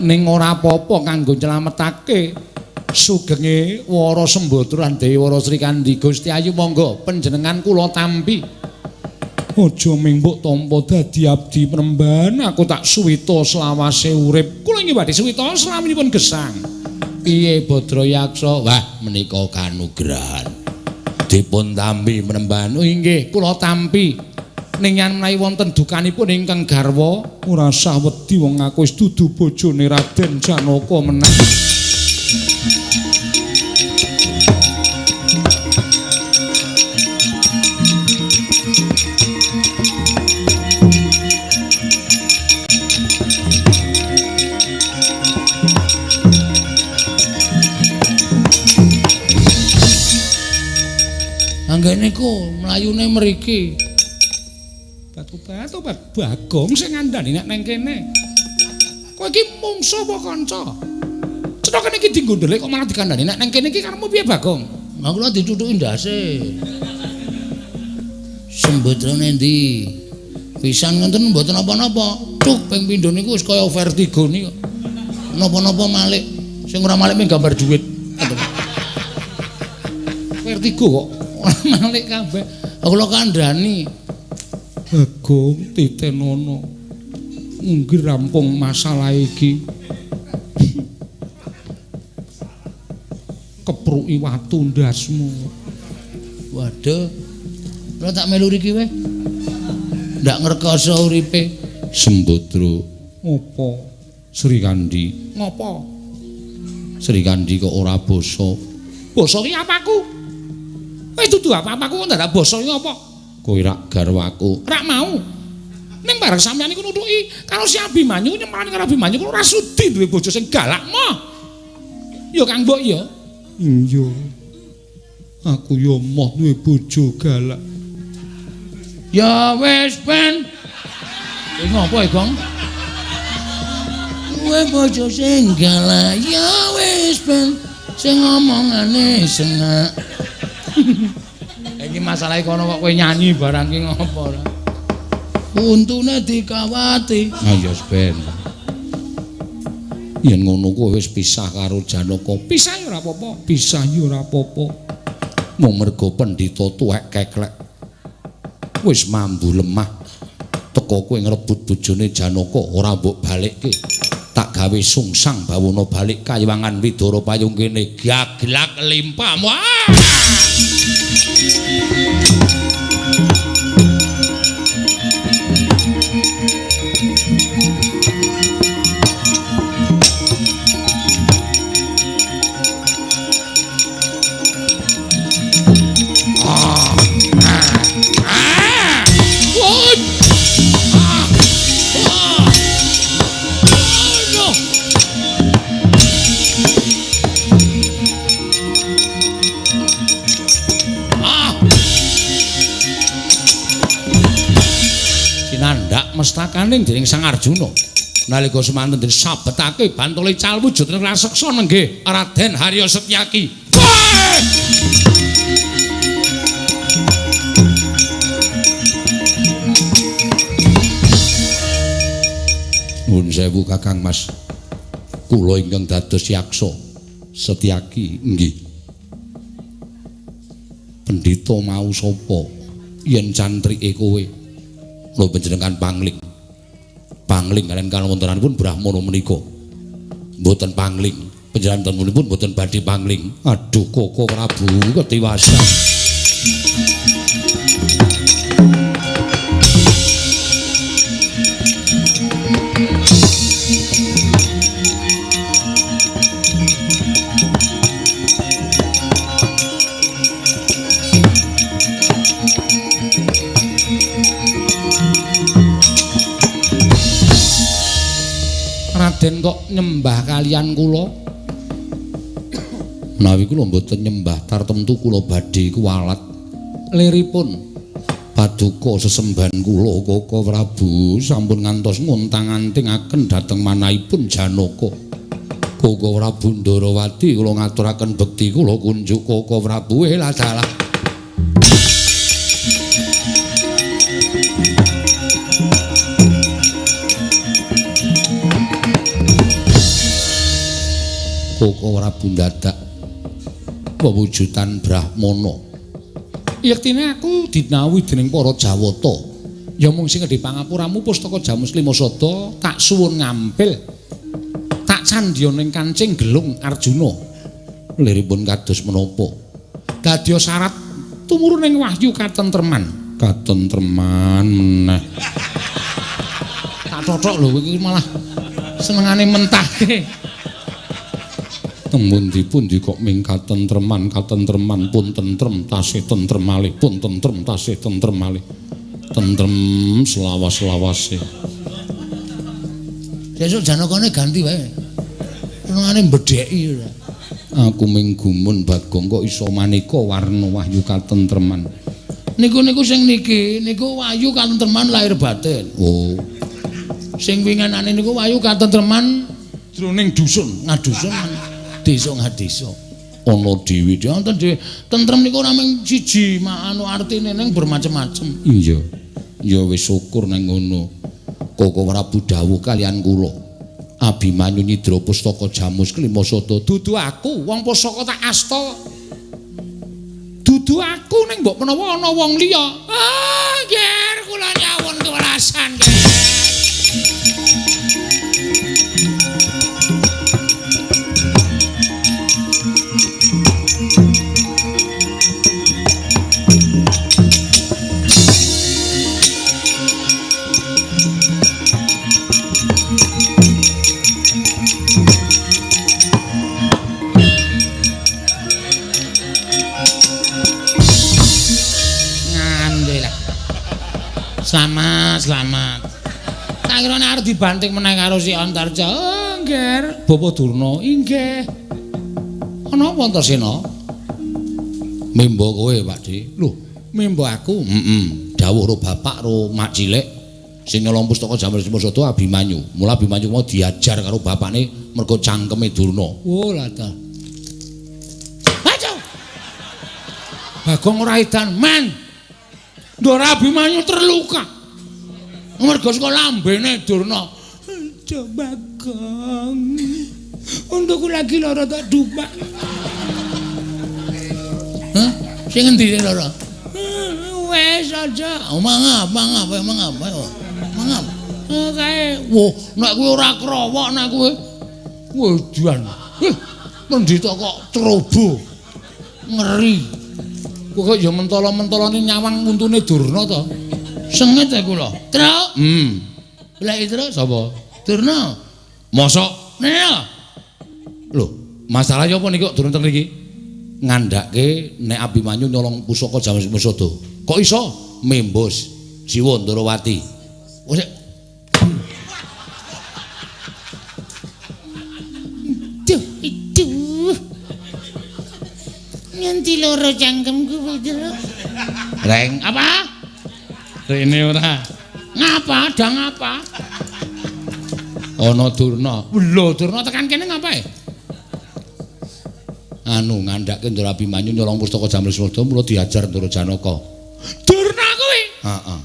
Ning ora apa-apa kanggo nyelametake sugenge Wara Sembadra lan Dewi Wara Sri Kandi. Gusti Ayu monggo panjenengan kula tampi. Aja ming mbok tampa dadi abdi penemban, aku tak suwita selawase urip. Kula inggih badhe suwita selaminipun gesang. Piye Badrayaksa? Wah, menika kanugrahan. Dipun tampi penemban. Oh inggih, kula tampi. Ning yen menawi wonten dukanipun ingkang garwa, ora usah wedi wong aku wis dudu bojone Raden Janaka meneh. Anggen niku mlayune mriki. Batu-batu Bagong sing ngandani nek nang kene. Kowe iki mungsuh apa kanca? Cetha kene iki dienggo ndelik kok malah dikandani nek nang kene iki karepmu piye Bagong? Lah kula ditutuki ndase. Sembadra nendi? Pisan ngoten mboten napa-napa. Cuk ping pindho niku wis kaya vertigo niku. Napa-napa malik. Sing ora malik mung gambar duit. Vertigo kok ora malik kabeh. Kula kandhani. Bagong titenono. Nggih rampung masalah iki. Kepruki watu ndasmu. Waduh. Kula tak melu riki wae. Ndak ngrekoso uripe. Sembadra. Ngopo? Sri Kandi. Ngopo? Sri Kandi kok ora basa. Basa ki apaku? Wis dudu apa-apaku kok ndak basa ki apa? Kowe rak garwaku. Rak mau. Ning bareng sampeyan iku nutuki karo si Abimanyu nyemrani karo Abimanyu kok ora sudi duwe bojo sing galak moh. Ya Kang Mbok ya. Iya. Aku ya moh duwe bojo galak. Ya wis ben. Kowe ngopo e, Gong? Duwe bojo sing galak ya wis ben. Sing ngomongane sengak. Iki masalahe kono kok kowe nyanyi barang ki ngopo ora? Untune dikawati. Ah ya ben. Yen ngono kowe wis pisah karo Janaka. Pisah ya ora apa-apa, pisah ya ora apa-apa. Mung mergo pendhita tuwek keklek. Wis mambu lemah. Teko kowe ngrebut bojone Janaka ora mbok balikke. Tak gawe sungsang bawana balik kayiwangan Widara payung kene gaglak limpahmu. Mestakaning dening Sang Arjuna nalika semanten den sabetake bantole cal wujud raseksa nenggih Raden Harya Setyaki. Nuwun sewu Kakang Mas, kula ingkang dados yaksa Setyaki nggih. Pendhita mau sapa yen cantrike kowe? Kula panjenengan pangling. Pangling kalian kawontenanipun brahmana menika. Mboten pangling. Panjenenganipun mboten badhe pangling. Aduh Koko Prabu ketiwasan. Raden kok nyembah kalian kula? Menawi kula mboten nyembah tartemtu kula badhe kuwalat. Liripun paduka sesembahan kula Kaka Prabu sampun ngantos ngontang-antingaken dhateng manahipun Janaka. Kaka Prabu Ndarawati kula ngaturaken bekti kula kunjuk Kaka Prabu. Dalah. Kaka Prabu ndadak pewujudan Brahmana. Yektine aku didhawuhi dening para Jawata. Ya mung sing ngendhi pangapuramu pustaka Jamus Lima Sada tak suwun ngampil. Tak candya ning kancing gelung Arjuna. Liripun kados menapa? Dadya syarat tumurun ing wahyu katentreman. Katentreman meneh. Tak thothok lho iki malah senengane mentahke. Tembun dipundi kok ming katentreman katentreman pun tentrem tasih tentrem malih pun tentrem tasih tentrem malih tentrem selawas-lawase. Sesuk Janakane ganti wae. Senengane mbedheki ora. Aku ming gumun Bagong kok iso maneka warna wahyu katentreman. Niku-niku sing niki niku wahyu katentreman lahir batin. Oh. Sing winginane niku wahyu katentreman jroning dusun, ngadusun. Desa ngadesa ana dhewe wonten dhewe tentrem niku ora mung siji anu artine ning bermacem-macem. Iya ya wis syukur nang ngono. Kaka Prabu dawuh kalian kula Abimanyu nyidra pustaka Jamus Kelima Sada. Dudu aku wong pusaka tak asta. Dudu aku ning mbok menawa ana wong liya. Ah nger kula nyawon kewelasan nger. Selamat, selamat. Tak kira nek arep dibanting meneh karo si Antarja. Oh, nggih. Bapak Durna, inggih. Ana apa Antasena? Mimbo kowe, Pak Di. Lho, mimbo aku? Heeh. Dawuh ro bapak ro mak cilik sing nyolong pustaka Jamus Lima Sada Abimanyu. Mula Abimanyu mau diajar karo bapakne mergo cangkeme Durna. Oh, lah ta. Ayo. Bagong ora edan, men. Ndara Abimanyu terluka. Mergo saka lambene Durna. Aja Bagong. Untuku lagi lara tak dupak. Hah? Sing endi sing lara? Wes aja. Oh, mangap, mangap, mangap, mangap. Kae, wah, nek kuwi ora krowok nek kuwi. Wedan. Pendhita kok ceroboh. Ngeri. Kowe kok ya mentala-mentalane nyawang untune Durna to. Sengit e kula. Truk. Lek truk sapa? Durna. Mosok? Nek. Lho, masalah apa niki kok durung teng mriki? Ngandhake nek Abimanyu nyolong pusaka Jamus Lima Sada. Kok iso? Membos Siwa Ndarawati. Wis. Duh, duh. Nganti loro cangkemku Petro. Reng apa? Rene ora. Ngapa? Dang apa? Ana Durna. Lho, Durna tekan kene ngapae? Anu ngandhake Ndara Abimanyu nyolong pustaka Jamus Lima Sada mula diajar Ndara Janaka. Durna kuwi? Heeh.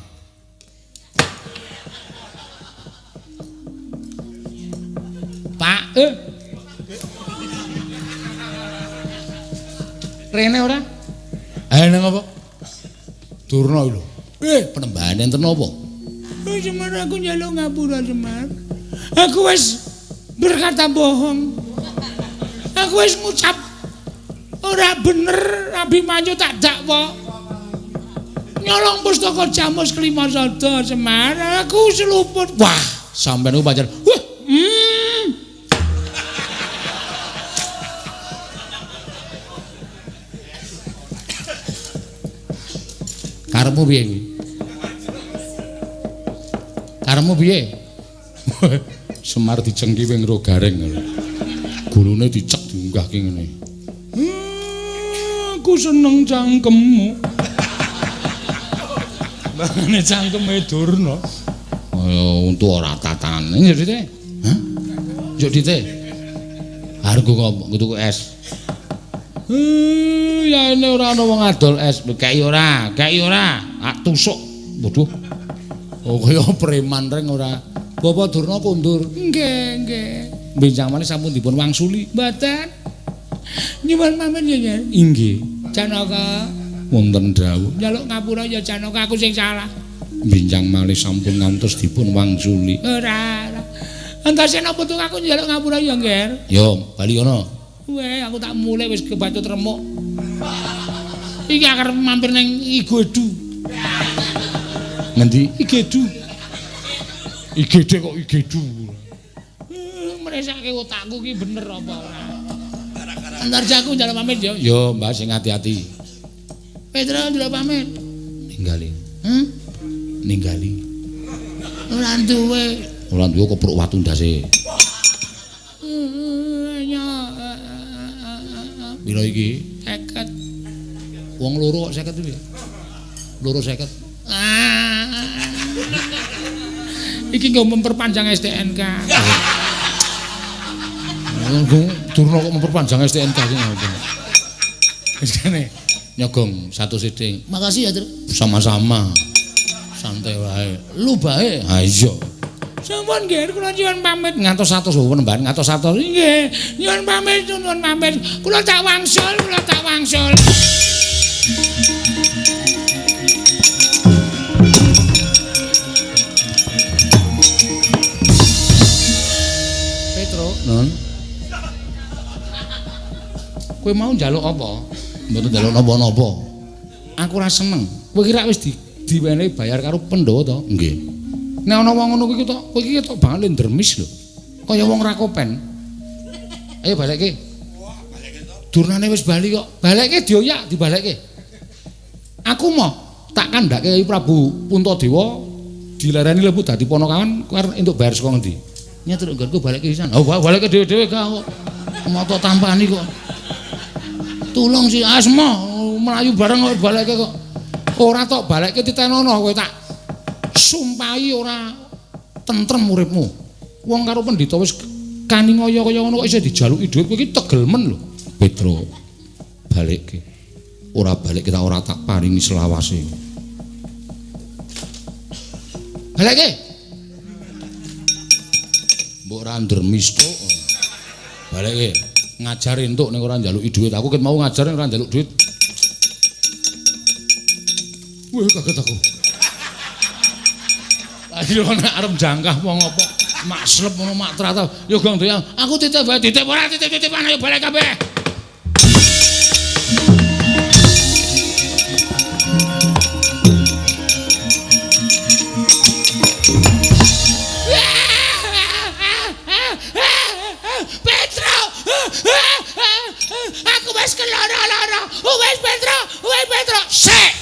Pak, Rene ora? Nang apa? Durna lho. Penembahan enten apa? Semar aku njaluk ngapura Semar. Aku wis berkata bohong. Aku wis ngucap ora bener Abimanyu tak dakwa. Nyolong pustaka Jamus Kelima Sada Semar. Aku seluput. Wah, sampean ku pancen. Wah, Karepmu piye kuwi? Karepmu piye? Semar dicengki wing ro gareng. Gulune dicek diunggahke ngene. Aku seneng cangkemmu. Mbangane cangkeme Durna. Kaya untu ora tatane. Njuk dite. Hah? Njuk dite. Arep ngomong tuku es. Ya ini ora ana wong adol es. Kei ora, kei ora. Tak tusuk. Waduh. Oh kaya preman reng ora. Bapak Durna kundur. Nggih, nggih. Benjang malih sampun dipun wangsuli. Mboten. Nyuwun pamit ya, Yen. Inggih. Janaka wonten dawuh. Njaluk ngapura ya Janaka, aku sing salah. Benjang malih sampun ngantos dipun wangsuli. Ora, ora. Antasena putu aku njaluk ngapura ya, Ngger. Yo, bali kono. Weh, aku tak mulih wis kebacut remuk. Iki arep mampir ning Igedu. Ngendi? Igedu. IGD kok Igedu. Mresake otakku ki bener apa ora. Antar aku njaluk pamit ya. Yo, Mbak sing ati-ati. Petro njaluk pamit. Ninggali. Ninggali. Ora duwe. Ora duwe kepruk watu ndase. Piro iki? 50. Wong loro kok 50 piye? Loro 50. Iki nggo memperpanjang STNK. Durna kok memperpanjang STNK sing ngopo. Wis kene nyogong satu siding. Makasih ya, Tru. Sama-sama. Santai wae. Lu bae. Ha iya. Sampun nggih, kula nyuwun pamit ngantos 100 penembahan ngantos 100. Nggih, nyuwun pamit, nyuwun pamit. Kula tak wangsul, kula tak wangsul. Petro, Non. Kowe mau njaluk apa? Mboten njaluk napa-napa. Aku ora seneng. Kowe kira wis diwenehi bayar karo Pandhawa to? Nggih. Nek ana wong ngono kuwi to, kowe iki ketok banget ndremis lho. Kaya wong ra kopen. Ayo balekke. Durnane wis bali kok. Balekke dioyak, dibalekke. Aku moh tak kandhake Prabu Puntadewa dilereni lebu dadi ponokawan kowe arep entuk bayar saka ngendi? Nyetruk nggonku balekke pisan. Oh, balekke dhewe-dhewe gak kok. Moto tampani kok. Tulung si Asma mlayu bareng kok balekke kok. Ora tok balekke titenono kowe tak sumpahi ora tentrem uripmu. Wong karo pendhita wis kaningaya kaya ngono kok isih dijaluki dhuwit kowe iki tegel men lho. Petro balekke. Ora balik kita ora tak paringi selawase. Balekke. Mbok ora ndremis tok. Balekke. Ngajar entuk ning ora njaluki dhuwit. Aku ket mau ngajar ning ora njaluk dhuwit. Wih kaget aku. Ayo nek arep jangkah wong apa mak slep ngono mak trata. Yo gong doyan. Aku titip wae, titip ora titip-titipan ayo balik kabeh. Petro, aku wis keloro-loro. Wis Petro, wis Petro. Sik.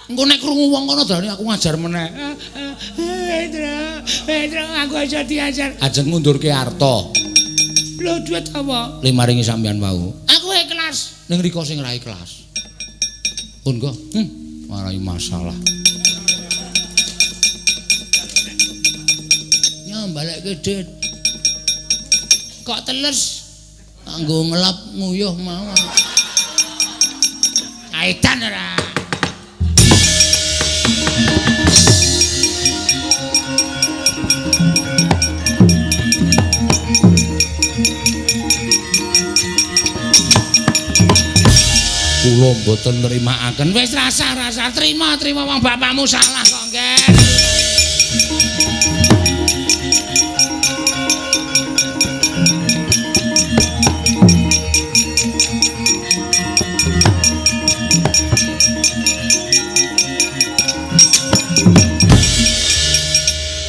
Engko nek krungu wong kono darane aku ngajar meneh. Petro, Petro, aku aja diajar. Ajeng ngundurke arta. Lho duit apa? Le maringi sampean wau. Aku ikhlas. Ning rika sing ra ikhlas. Pun kok, marai masalah. Ya balekke dit. Kok teles? Kanggo ngelap nguyuh mau. Kaitan ora. Kula mboten nrimakaken. Wis rasa-rasa trima wong bapakmu salah kok, Ngger.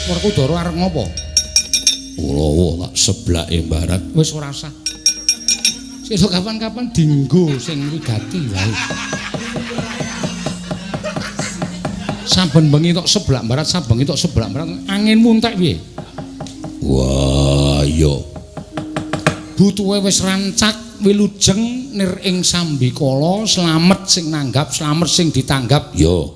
Werkudara arep ngopo? Kulawa tak seblake mbarat. Wis ora sah. Sesuk kapan-kapan dinggo sing wigati wae. Saben bengi tok seblak barat, saben bengi tok seblak barat, anginmu entek piye? Wah, iya. Butuhe wis rancak wilujeng nir ing sambikala, slamet sing nanggap, slamet sing ditanggap. Yo.